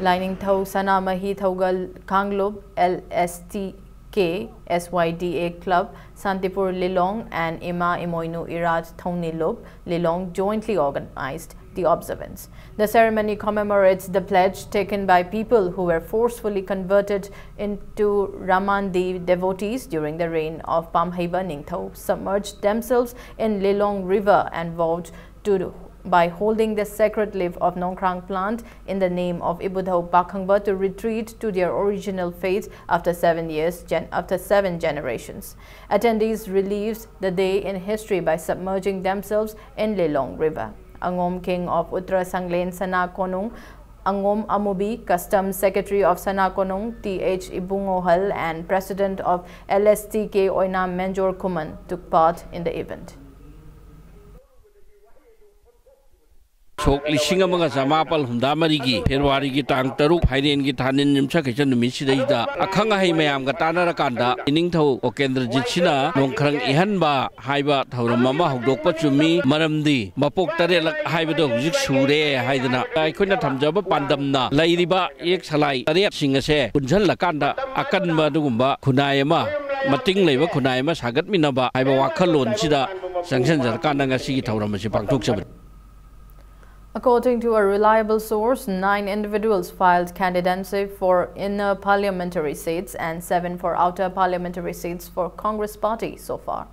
Lainingthou Sanamahi Thougal Kanglup L S T K S Y D A Club, Santipur Lilong, and Ima Imoinu Irat Thongnilup Lilong jointly organized the observance. The ceremony commemorates the pledge taken by people who were forcefully converted into Ramandi devotees during the reign of Pamheiba Ningthou, submerged themselves in Lilong River and vowed to, by holding the sacred leaf of Nongkrang plant in the name of Ibudhou Pakhangba, to retreat to their original faith after seven years, gen- after seven generations. Attendees relieves the day in history by submerging themselves in Lilong River. Angom King of Uttara Sanglen Sana Konung, Angom Amubi, Customs Secretary of Sana Konung, T H Ibungohal, and President of L S T K Oinam Menjor Kuman took part in the event. ꯁꯣꯛ ꯂꯤꯁꯤꯡ ꯑꯃꯒ ꯆꯃꯥꯄꯜ ꯍꯨꯝꯗ꯭ꯔꯥ ꯃꯔꯤꯒꯤ ꯐꯦꯕ꯭ꯔꯨꯋꯥꯔꯤꯒꯤ ꯇꯥꯡ ꯇꯔꯨꯛ ꯐꯥꯏꯔꯦꯟꯒꯤ ꯊꯥꯅꯤꯟ ꯌꯨꯝꯁꯀꯩꯁ ꯅꯨꯃꯤꯠꯁꯤꯗꯩꯗ ꯑꯈꯪ ꯑꯍꯩ ꯃꯌꯥꯝꯒ ꯇꯥꯟꯅꯔꯀꯥꯟꯗ ꯏꯅꯤꯡꯊꯧ ꯎꯀꯦꯟꯗ꯭ꯔꯖꯤꯠꯁꯤꯅ ꯅꯣꯡꯈ꯭ꯔꯪ ꯏꯍꯟꯕ ꯍꯥꯏꯕ ꯊꯧꯔꯝ ꯑꯃ ꯍꯧꯗꯣꯛꯄ ꯆꯨꯝꯃꯤ꯫ ꯃꯔꯝꯗꯤ ꯃꯄꯣꯛ ꯇꯔꯦꯠꯂꯛ ꯍꯥꯏꯕꯗꯣ ꯍꯧꯖꯤꯛ ꯁꯨꯔꯦ ꯍꯥꯏꯗꯅ ꯑꯩꯈꯣꯏꯅ ꯊꯝꯖꯕ ꯄꯥꯟꯗꯝꯅ ꯂꯩꯔꯤꯕ ꯌꯦꯛ ꯁꯂꯥꯏ ꯇꯔꯦꯠꯁꯤꯡ ꯑꯁꯦ ꯄꯨꯟꯁꯤꯜꯂꯀꯥꯟꯗ ꯑꯀꯟꯕ ꯑꯗꯨꯒꯨꯝꯕ ꯈꯨꯟꯅꯥꯏ ꯑꯃ, ꯃꯇꯤꯡ ꯂꯩꯕ ꯈꯨꯟꯅꯥꯏ ꯑꯃ ꯁꯥꯒꯠꯃꯤꯟꯅꯕ ꯍꯥꯏꯕ ꯋꯥꯈꯜꯂꯣꯟꯁꯤꯗ ꯆꯪꯁꯤꯟꯖꯔꯀꯥꯟꯗ ꯉꯁꯤꯒꯤ ꯊꯧꯔꯝ ꯑꯁꯤ ꯄꯥꯡꯊꯣꯛꯆꯕꯅꯤ꯫ According to a reliable source, nine individuals filed candidacy for inner parliamentary seats and seven for outer parliamentary seats for Congress party so far.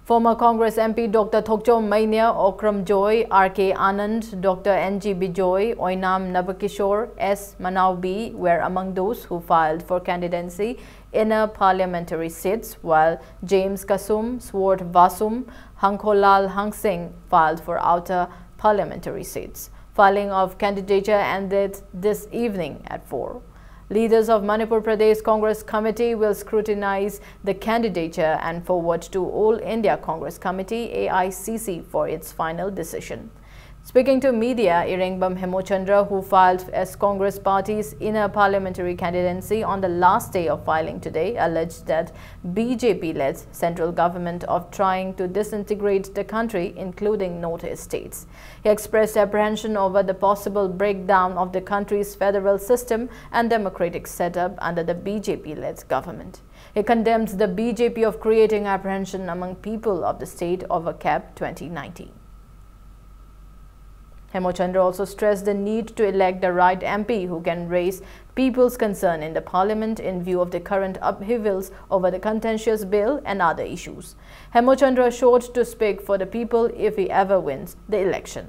Former Congress M P Doctor Thokchom Mania, Okram Joy, R K Anand, Doctor N G Bijoy, Oinam Nabakishore, S Manaubi were among those who filed for candidacy inner parliamentary seats, while James Kasum, Sword Vasum, Hangkholal Hangsing filed for outer parliamentary seats. Filing of candidature ended this evening at four. Leaders of Manipur Pradesh Congress Committee will scrutinize the candidature and forward to All India Congress Committee, A I C C, for its final decision. Speaking to media, Irengbam Hemochandra, who filed as Congress party's inner parliamentary candidacy on the last day of filing today, alleged that B J P-led central government of trying to disintegrate the country, including northeast states. He expressed apprehension over the possible breakdown of the country's federal system and democratic setup under the B J P-led government. He condemns the B J P of creating apprehension among people of the state over CAB twenty nineteen. Hemochandra also stressed the need to elect the right M P who can raise people's concern in the parliament in view of the current upheavals over the contentious bill and other issues. Hemochandra assured to speak for the people if he ever wins the election.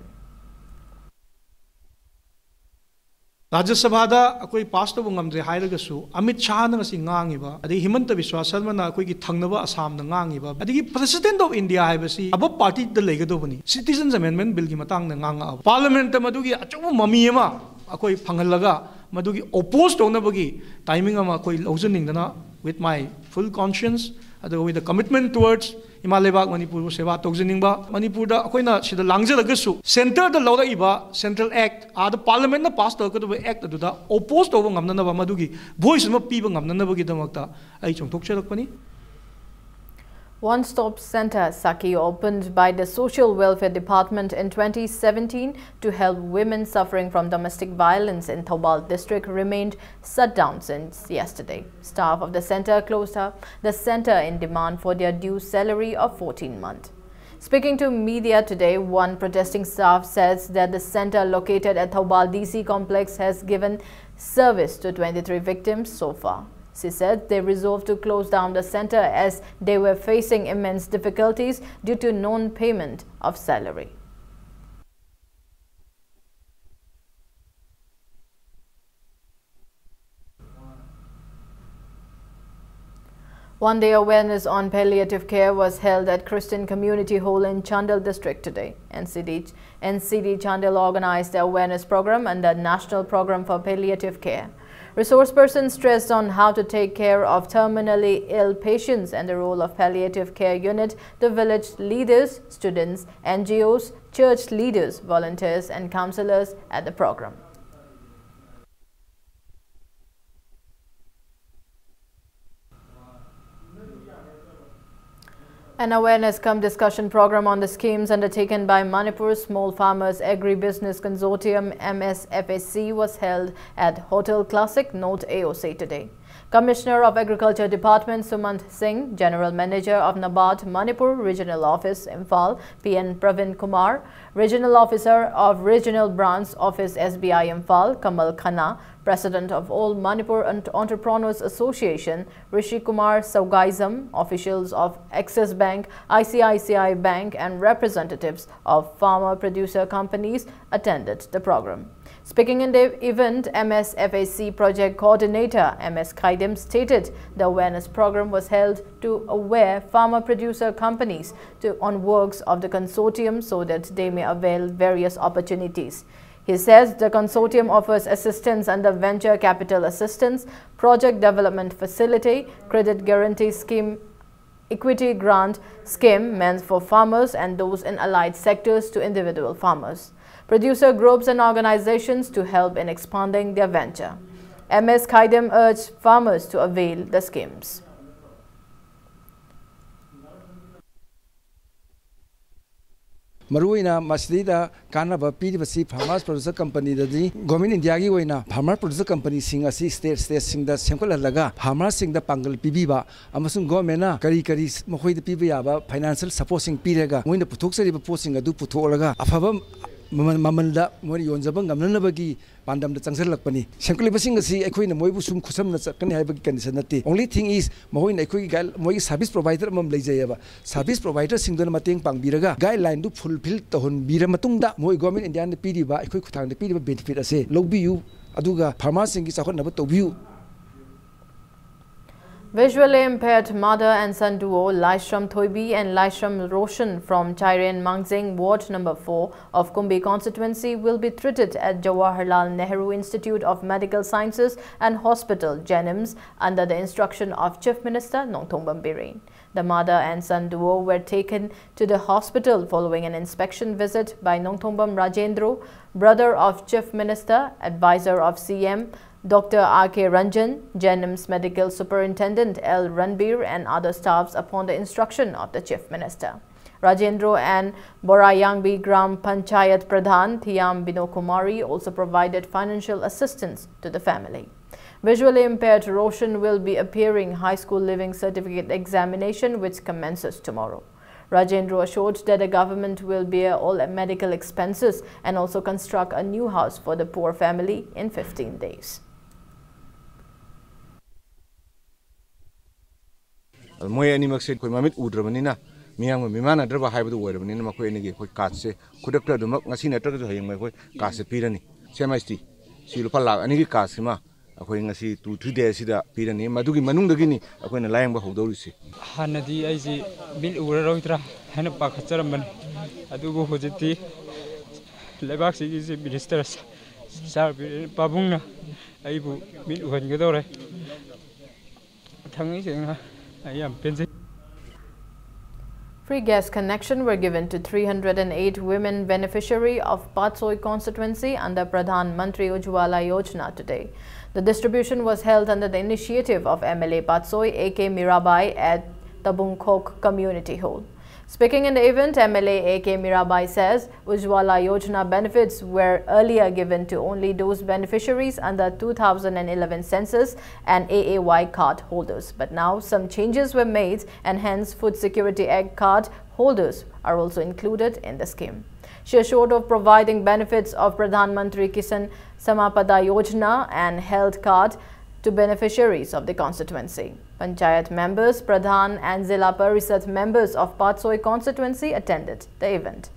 ꯔꯥꯖ꯭ꯌ ꯁꯚꯥꯗ ꯑꯩꯈꯣꯏ ꯄꯥꯁ ꯇꯧꯕ ꯉꯝꯗ꯭ꯔꯦ ꯍꯥꯏꯔꯒꯁꯨ, ꯑꯃꯤꯠ ꯁꯥꯍꯅ ꯉꯁꯤ ꯉꯥꯡꯉꯤꯕ, ꯑꯗꯩ ꯍꯤꯃꯟꯇ ꯕꯤꯁ꯭ꯋꯥ ꯁꯔꯃꯅ ꯑꯩꯈꯣꯏꯒꯤ ꯊꯪꯅꯕ ꯑꯁꯥꯝꯗ ꯉꯥꯡꯉꯤꯕ, ꯑꯗꯒꯤ President of India ꯍꯥꯏꯕꯁꯤ ꯑꯕꯞ ꯄꯥꯔꯇꯤꯗ ꯂꯩꯒꯗꯧꯕꯅꯤ꯫ Citizens Amendment Billꯒꯤ ꯃꯇꯥꯡꯗ ꯉꯥꯡꯉꯛꯑꯕ, ꯄꯥꯔꯂꯤꯌꯥꯃꯦꯟꯠꯇ ꯃꯗꯨꯒꯤ ꯑꯆꯧꯕ ꯃꯃꯤ ꯑꯃ ꯑꯩꯈꯣꯏ ꯐꯪꯍꯜꯂꯒ, ꯃꯗꯨꯒꯤ ꯑꯣꯄꯣꯖ ꯇꯧꯅꯕꯒꯤ ꯇꯥꯏꯃꯤꯡ ꯑꯃ ꯑꯩꯈꯣꯏ ꯂꯧꯖꯅꯤꯡꯗꯅ, with my full conscience, ꯑꯗꯨꯒ with the commitment towards ꯏꯃꯥ ꯂꯩꯕꯥꯛ ꯃꯅꯤꯄꯨꯔꯕꯨ ꯁꯦꯕꯥ ꯇꯧꯖꯅꯤꯡꯕ, ꯃꯅꯤꯄꯨꯔꯗ ꯑꯩꯈꯣꯏꯅ ꯁꯤꯗ ꯂꯥꯡꯖꯔꯒꯁꯨ, ꯁꯦꯟꯇꯔꯗ ꯂꯧꯔꯛꯏꯕ central act, ꯑꯥꯗ ꯄꯥꯔꯂꯤꯌꯥꯃꯦꯟꯠꯅ ꯄꯥꯁ ꯇꯧꯔꯛꯀꯗꯕ act ꯑꯗꯨꯗ ꯑꯣꯄꯣꯖ ꯇꯧꯕ ꯉꯝꯅꯅꯕ, ꯃꯗꯨꯒꯤ ꯚꯣꯏꯁ ꯑꯃ ꯄꯤꯕ ꯉꯝꯅꯅꯕꯒꯤꯗꯃꯛꯇ ꯑꯩ ꯆꯣꯡꯊꯣꯛꯆꯔꯛꯄꯅꯤ꯫ One Stop Center, Sakhi, opened by the Social Welfare Department in twenty seventeen to help women suffering from domestic violence in Thoubal district, remained shut down since yesterday. Staff of the center closed up the center in demand for their due salary of fourteen months. Speaking to media today, one protesting staff says that the center located at Thoubal D C complex has given service to twenty-three victims so far. She said they resolved to close down the center as they were facing immense difficulties due to non-payment of salary. One day awareness on palliative care was held at Christian Community Hall in Chandel district today. N C D, N C D Chandel organized the awareness program under National Program for Palliative Care. Resource person stressed on how to take care of terminally ill patients and the role of palliative care unit to village leaders, students, N G Os, church leaders, volunteers, and counselors at the program. An awareness cum discussion program on the schemes undertaken by Manipur Small Farmers Agribusiness Consortium, M S F A C, was held at Hotel Classic, North A O C today. Commissioner of Agriculture Department Sumant Singh, General Manager of NABARD Manipur Regional Office, Imphal, P N Pravin Kumar, Regional Officer of Regional Branch Office, S B I Imphal, Kamal Khanna, President of All Manipur Ent- Entrepreneurs Association, Rishi Kumar Saugaisam, officials of Axis Bank, I C I C I Bank, and representatives of farmer producer companies attended the program. Speaking in the event, M S F A C project coordinator M S Khaidim stated the awareness program was held to aware farmer producer companies to, on works of the consortium so that they may avail various opportunities. He says the consortium offers assistance under venture capital assistance, project development facility, credit guarantee scheme, equity grant scheme meant for farmers and those in allied sectors to individual farmers, producer groups and organizations to help in expanding their venture. M S Khaidim urged farmers to avail the schemes. ꯃꯔꯨꯑꯣꯏꯅ ꯃꯁꯤꯗꯩꯗ ꯀꯥꯟꯅꯕ ꯄꯤꯔꯤꯕꯁꯤ ꯐꯥꯔꯃꯔꯁ ꯄ꯭ꯔꯣꯗ꯭ꯌꯨꯁꯔ ꯀꯝꯄꯅꯤꯗꯗꯤ ꯒꯣꯔꯃꯦꯟ ꯏꯟꯗꯤꯌꯥꯒꯤ ꯑꯣꯏꯅ ꯐꯥꯔꯃꯔ ꯄ꯭ꯔꯣꯗ꯭ꯌꯨꯁꯔ ꯀꯝꯄꯅꯤꯁꯤꯡ ꯑꯁꯤ ꯁ꯭ꯇꯦꯠ ꯁ꯭ꯇꯦꯠꯁꯤꯡꯗ ꯁꯦꯝꯒꯠꯍꯜꯂꯒ ꯐꯥꯔꯃꯔꯁꯤꯡꯗ ꯄꯥꯡꯒꯜ ꯄꯤꯕꯤꯕ ꯑꯃꯁꯨꯡ ꯒꯣꯔꯃꯦꯟꯅ ꯀꯔꯤ ꯀꯔꯤ ꯃꯈꯣꯏꯗ ꯄꯤꯕ ꯌꯥꯕ ꯐꯥꯏꯅꯥꯟꯁꯤꯌꯦꯜ ꯁꯄꯣꯔꯠꯁꯤꯡ ꯄꯤꯔꯒ ꯃꯣꯏꯅ ꯄꯨꯊꯣꯛꯆꯔꯤꯕ ꯄꯣꯠꯁꯤꯡ ꯑꯗꯨ ꯄꯨꯊꯣꯛꯂꯒ ꯑꯐꯕ ꯃꯃꯜ ꯃꯃꯜꯗ ꯃꯣꯏꯅ ꯌꯣꯟꯖꯕ ꯉꯝꯅꯅꯕꯒꯤ ꯄꯥꯟꯗꯝꯗ ꯆꯪꯁꯤꯜꯂꯛꯄꯅꯤ꯫ ꯁꯦꯝꯒꯠꯂꯤꯕꯁꯤꯡ ꯑꯁꯤ ꯑꯩꯈꯣꯏꯅ ꯃꯣꯏꯕꯨ ꯁꯨꯝ ꯈꯨꯠꯁꯝꯅ ꯆꯠꯀꯅꯤ ꯍꯥꯏꯕꯒꯤ ꯀꯟꯗꯤꯁꯟ ꯅꯠꯇꯦ꯫ Only thing is ꯃꯈꯣꯏꯅ ꯑꯩꯈꯣꯏꯒꯤ ꯒꯥꯏꯗ ꯃꯣꯏꯒꯤ ꯁꯥꯔꯚꯤꯁ ꯄ꯭ꯔꯣꯚꯥꯏꯗꯔ ꯑꯃꯃꯝ ꯂꯩꯖꯩꯑꯕ꯫ ꯁꯥꯔꯚꯤꯁ ꯄ꯭ꯔꯣꯚꯥꯏꯗꯔꯁꯤꯡꯗꯨꯅ ꯃꯇꯦꯡ ꯄꯥꯡꯕꯤꯔꯒ ꯒꯥꯏꯗꯂꯥꯏꯟꯗꯨ ꯐꯨꯜꯐꯤꯜ ꯇꯧꯍꯟꯕꯤꯔ ꯃꯇꯨꯡꯗ ꯃꯣꯏ ꯒꯣꯔꯃꯦꯟ ꯏꯟꯗꯤꯌꯥꯅ ꯄꯤꯔꯤꯕ ꯑꯩꯈꯣꯏ ꯈꯨꯠꯊꯥꯡꯗ ꯄꯤꯔꯤꯕ ꯕꯦꯅꯤꯐꯤꯠ ꯑꯁꯦ ꯂꯧꯕꯤꯌꯨ꯫ ꯑꯗꯨꯒ ꯐꯥꯔꯃꯔꯁꯤꯡꯒꯤ ꯆꯥꯎꯈꯠꯅꯕ ꯇꯧꯕꯤꯌꯨ꯫ Visually impaired mother and son duo Laishram Thoibi and Laishram Roshan from Chairen Mangzeng Ward number four of Kumbi constituency will be treated at Jawaharlal Nehru Institute of Medical Sciences and Hospital, JNIMS, under the instruction of Chief Minister Nongthombam Biren. The mother and son duo were taken to the hospital following an inspection visit by Nongthombam Rajendro, brother of Chief Minister, advisor of C M, Doctor R K Ranjan, JNIMS Medical Superintendent L Ranbir, and other staffs upon the instruction of the Chief Minister. Rajendro and Borayangbi Gram Panchayat Pradhan Thiam Binokumari also provided financial assistance to the family. Visually impaired Roshan will be appearing High School Leaving Certificate examination, which commences tomorrow. Rajendra assured that the government will bear all medical expenses and also construct a new house for the poor family in fifteen days. ꯑꯗꯨ ꯃꯣꯏ ꯑꯅꯤꯃꯛꯁꯦ ꯑꯩꯈꯣꯏ ꯃꯃꯤꯠ ꯎꯗ꯭ꯔꯕꯅꯤꯅ, ꯃꯤꯌꯥꯝꯒ ꯃꯤꯃꯥꯟꯅꯗ꯭ꯔꯕ ꯍꯥꯏꯕꯗꯨ ꯑꯣꯏꯔꯕꯅꯤꯅ, ꯃꯈꯣꯏ ꯑꯅꯤꯒꯤ ꯑꯩꯈꯣꯏ ꯀꯥꯔꯗꯁꯦ ꯈꯨꯗꯛꯇ ꯑꯗꯨꯃꯛ ꯉꯁꯤ ꯅꯠꯇ꯭ꯔꯒꯁꯨ ꯍꯌꯦꯡ ꯑꯩꯈꯣꯏ ꯀꯥꯔꯗꯁꯦ ꯄꯤꯔꯅꯤ꯫ ꯁꯤ ꯑꯦꯝ ꯑꯥꯏ ꯑꯦꯁ ꯇꯤ, ꯁꯤ ꯂꯨꯄꯥ ꯂꯥꯈ ꯑꯅꯤꯒꯤ ꯀꯥꯔꯗꯁꯤꯃ ꯑꯩꯈꯣꯏ ꯉꯁꯤ ꯇꯨ ꯊ꯭ꯔꯤ ꯗꯦꯁꯁꯤꯗ ꯄꯤꯔꯅꯤ꯫ ꯃꯗꯨꯒꯤ ꯃꯅꯨꯡꯗꯒꯤꯅꯤ ꯑꯩꯈꯣꯏꯅ ꯂꯥꯌꯦꯡꯕ ꯍꯧꯗꯧꯔꯤꯁꯤ꯫ ꯍꯥꯟꯅꯗꯤ ꯑꯩꯁꯤ ꯃꯤꯠ ꯎꯔꯔꯣꯏꯗ꯭ꯔꯥ ꯍꯥꯏꯅ ꯄꯥꯈꯠꯆꯔꯝꯕꯅꯤ꯫ ꯑꯗꯨꯕꯨ ꯍꯧꯖꯤꯛꯇꯤ ꯂꯩꯕꯥꯛꯁꯤꯒꯤ ꯆꯤꯐ ꯃꯤꯅꯤꯁꯇꯔ ꯁꯥꯔ ꯕꯤꯔꯦꯟ ꯄꯥꯕꯨꯡꯅ ꯑꯩꯕꯨ ꯃꯤꯠ ꯎꯍꯟꯒꯗꯧꯔꯦ꯫ ꯊꯥꯡꯃꯩ ꯁꯦꯡꯅ ꯑꯩ ꯌꯥꯝ ꯄꯦꯟꯖꯩ꯫ Free gas connection were given to three hundred and eight women beneficiary of Patsoi constituency under Pradhan Mantri Ujjwala Yojana today. The distribution was held under the initiative of M L A Patsoi A K Mirabai at Tabungkhok Community Hall. Speaking in the event, M L A A K Mirabai says Ujjwala Yojana benefits were earlier given to only those beneficiaries under two thousand and eleven census and A A Y card holders. But now some changes were made and hence Food Security Act card holders are also included in the scheme. She assured of providing benefits of Pradhan Mantri Kisan Sampada Yojana and health card to beneficiaries of the constituency. Panchayat members, Pradhan and Zilla Parishad members of Patsoi constituency attended the event.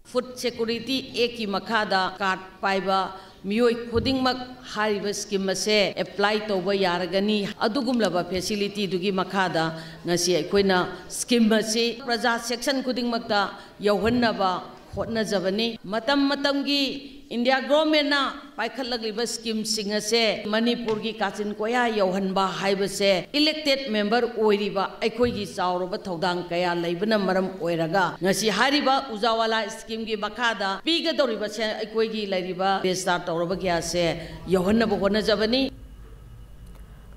Food Security Act ꯀꯤ ꯃꯈꯥꯗ ꯀꯥꯔꯗ ꯄꯥꯏꯕ ꯃꯤꯑꯣꯏ ꯈꯨꯗꯤꯡꯃꯛ ꯍꯥꯏꯔꯤꯕ ꯁ꯭ꯀꯤꯝ ꯑꯁꯦ ꯑꯦꯄ꯭ꯂꯥꯏ ꯇꯧꯕ ꯌꯥꯔꯒꯅꯤ꯫ ꯑꯗꯨꯒꯨꯝꯂꯕ ꯐꯦꯁꯤꯂꯤꯇꯤꯗꯨꯒꯤ ꯃꯈꯥꯗ ꯉꯁꯤ ꯑꯩꯈꯣꯏꯅ ꯁ꯭ꯀꯤꯝ ꯑꯁꯤ ꯄ꯭ꯔꯖꯥ ꯁꯦꯛꯁꯟ ꯈꯨꯗꯤꯡꯃꯛꯇ ꯌꯧꯍꯟꯅꯕ ꯍꯣꯠꯅꯖꯕꯅꯤ꯫ ꯃꯇꯝ ꯃꯇꯝꯒꯤ ꯏꯟꯗꯤꯌꯥ ꯒꯣꯔꯃꯦꯟꯅ ꯄꯥꯏꯈꯠꯂꯛꯂꯤꯕ ꯁ꯭ꯀꯤꯝꯁꯤꯡ ꯑꯁꯦ ꯃꯅꯤꯄꯨꯔꯒꯤ ꯀꯥꯆꯤꯟ ꯀꯣꯌꯥ ꯌꯧꯍꯟꯕ ꯍꯥꯏꯕꯁꯦ ꯏꯂꯦꯛꯇꯦꯗ ꯃꯦꯝꯕꯔ ꯑꯣꯏꯔꯤꯕ ꯑꯩꯈꯣꯏꯒꯤ ꯆꯥꯎꯔꯕ ꯊꯧꯗꯥꯡ ꯀꯌꯥ ꯂꯩꯕꯅ ꯃꯔꯝ ꯑꯣꯏꯔꯒ ꯉꯁꯤ ꯍꯥꯏꯔꯤꯕ ꯎꯖꯥꯋꯥꯂꯥ ꯁ꯭ꯀꯤꯝꯒꯤ ꯃꯈꯥꯗ ꯄꯤꯒꯗꯧꯔꯤꯕꯁꯦ ꯑꯩꯈꯣꯏꯒꯤ ꯂꯩꯔꯤꯕ ꯔꯦꯖꯤꯁꯇꯥꯔ ꯇꯧꯔꯕ ꯀꯌꯥꯁꯦ ꯌꯧꯍꯟꯅꯕ ꯍꯣꯠꯅꯖꯕꯅꯤ꯫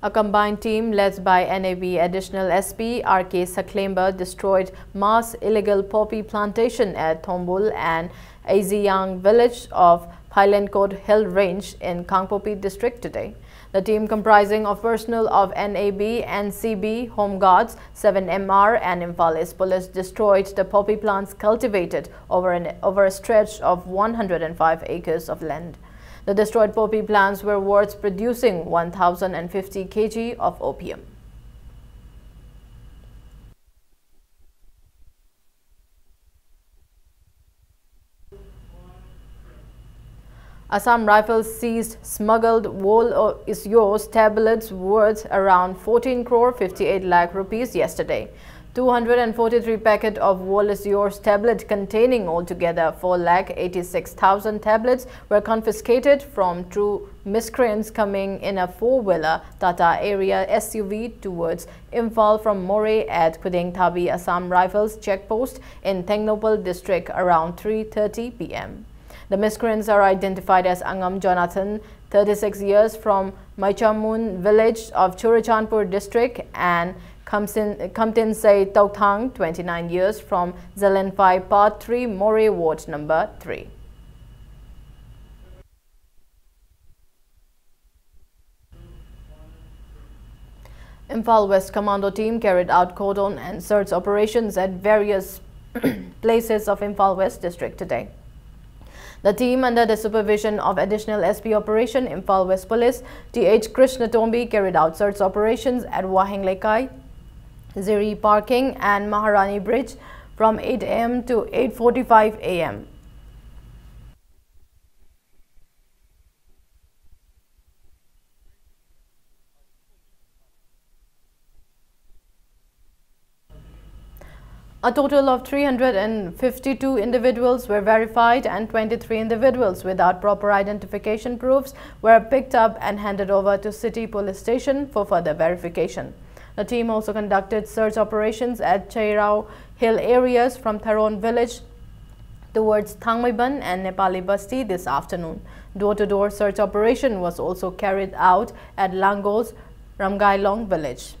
A combined team led by N A B Additional S P R K Saklemba destroyed mass illegal poppy plantation at Thombul and Aziyang village of Phailenkot Hill Range in Kangpokpi district today. The team, comprising of personnel of N A B, N C B, Home Guards, seven M R and Imphal East Police, destroyed the poppy plants cultivated over an, over a stretch of one hundred and five acres of land. The destroyed poppy plants were worth producing one thousand and fifty K G of opium. Assam Rifles seized smuggled Wol is yours tablets worth around fourteen crore fifty-eight lakh rupees yesterday. Two hundred and forty-three packet of Wol is yours tablet containing altogether four lakh eighty-six thousand tablets were confiscated from two miscreants coming in a four-wheeler Tata Harrier S U V towards Imphal from Moreh at Khudengthabi Assam Rifles checkpost in Tengnoupal district around three thirty P M. The miscreants are identified as Angam Jonathan, thirty-six years, from Maichamun village of Churachandpur district, and Khamsin, Khamtinsei Tokthang, twenty-nine years, from Zalenphai Part three, Moreh Ward number three. Imphal West Commando team carried out cordon and search operations at various places of Imphal West district today. The team, under the supervision of Additional S P Operation Imphal West Police T H Krishna Tombi, carried out search operations at Waheng Lekai, Ziri Parking and Maharani Bridge from eight A M to eight forty-five A M. A total of three hundred fifty-two individuals were verified and twenty-three individuals without proper identification proofs were picked up and handed over to City Police Station for further verification. The team also conducted search operations at Cheirao Hill areas from Tharon village towards Thangmeiban and Nepali Basti this afternoon. Door-to-door search operation was also carried out at Langos Ramgailong village.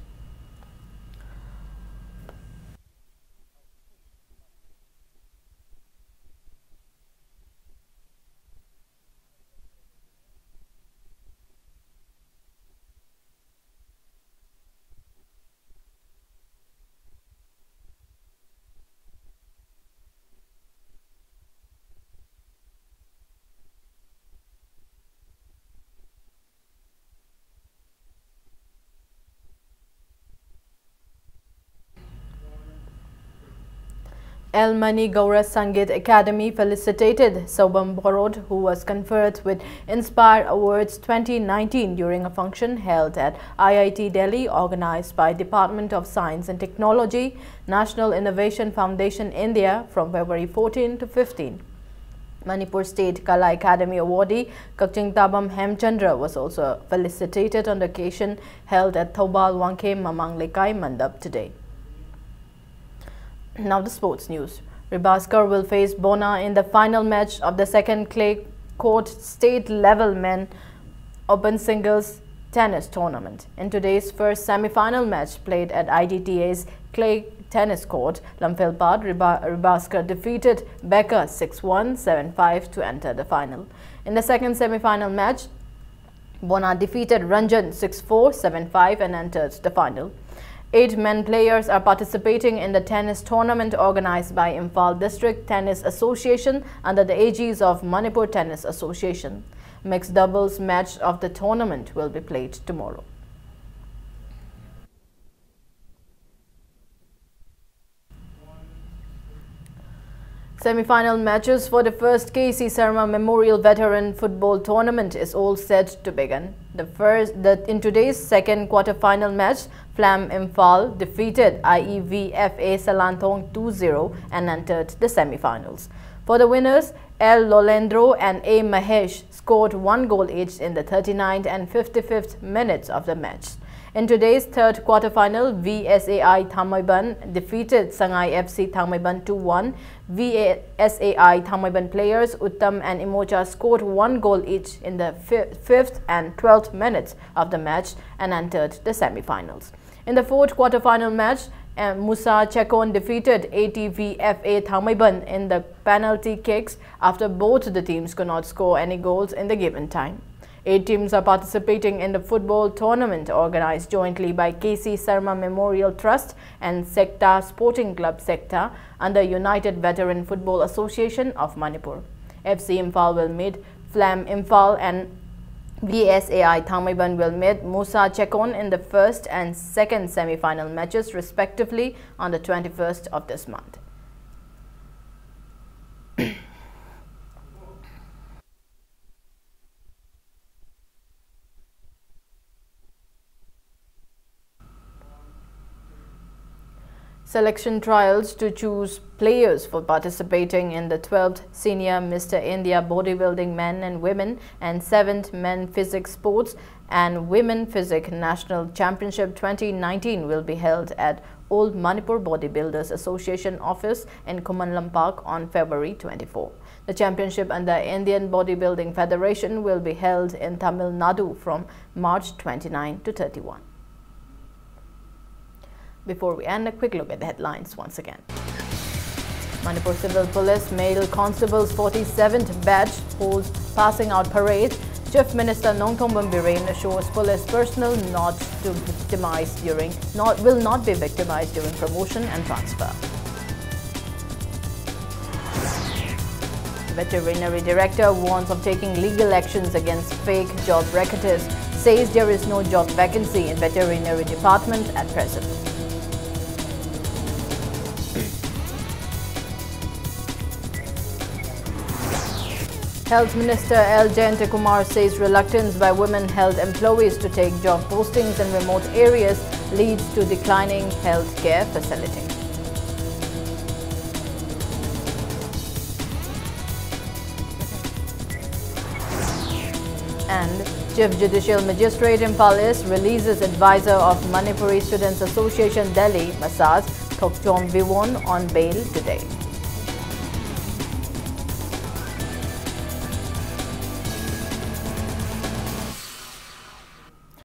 El Mani Gaura Sangeet Academy felicitated Sobham Bharot, who was conferred with Inspire Awards twenty nineteen during a function held at I I T Delhi, organized by Department of Science and Technology, National Innovation Foundation, India, from February fourteen to fifteen. Manipur State Kala Academy awardee Kakching Tabam Hemchandra was also felicitated on the occasion held at Thoubal Wangkhem Mamang Lekai Mandap today. Now the sports news. Rebaskar will face Bona in the final match of the second clay court state level men open singles tennis tournament. In today's first semi-final match played at I D T A's clay tennis court, Lamphel Pad, Riba- Rebaskar defeated Becker six one, seven five to enter the final. In the second semi-final match, Bona defeated Ranjan six four, seven five and entered the final. Eight men players are participating in the tennis tournament organized by Imphal District Tennis Association under the aegis of Manipur Tennis Association. Mixed doubles match of the tournament will be played tomorrow. Semi-final matches for the first K C Sarma Memorial Veteran Football Tournament is all set to begin. The first, the, in today's second quarter-final match, Flam Imphal defeated I E V F A Salanthong two zero and entered the semi-finals. For the winners, L Lolendro and A Mahesh scored one goal each in the thirty-ninth and fifty-fifth minutes of the match. In today's third quarter-final, V S A I Thanmaiban defeated Sangai F C Thanmaiban two one. V S A I Thanmaiban players Uttam and Imocha scored one goal each in the fi-, fifth and twelfth minutes of the match and entered the semi-finals. In the fourth quarter-final match, uh, Musa Chekon defeated A T V F A Thanmaiban in the penalty kicks after both the teams could not score any goals in the given time. Eight teams are participating in the football tournament organized jointly by K C Sarma Memorial Trust and Sekta Sporting Club Sekta under United Veteran Football Association of Manipur. F C Imphal will meet Flam Imphal and V S A I Thanmaiban will meet Musa Chekon in the first and second semi-final matches respectively on the twenty-first of this month. Selection trials to choose players for participating in the twelfth Senior Mister India Bodybuilding Men and Women and seventh Men Physique Sports and Women Physique National Championship twenty nineteen will be held at All Manipur Bodybuilders Association office in Khuman Lampak on February twenty-four. The championship under Indian Bodybuilding Federation will be held in Tamil Nadu from March twenty-nine to thirty-one. Before we end, a quick look at the headlines once again. Manipur Civil Police Male Constables forty-seventh batch holds passing out parade. Chief Minister Nongthombam Biren assures police personnel not to victimize during, not, will not be victimized during promotion and transfer. Veterinary Director warns of taking legal actions against fake job recruiters, says there is no job vacancy in Veterinary Department at present. Health Minister L Jayantakumar says reluctance by women health employees to take job postings in remote areas leads to declining healthcare facilities. And Chief Judicial Magistrate Imphal East releases advisor of Manipuri Students Association Delhi, Massage Thokchom Biwon, on bail today.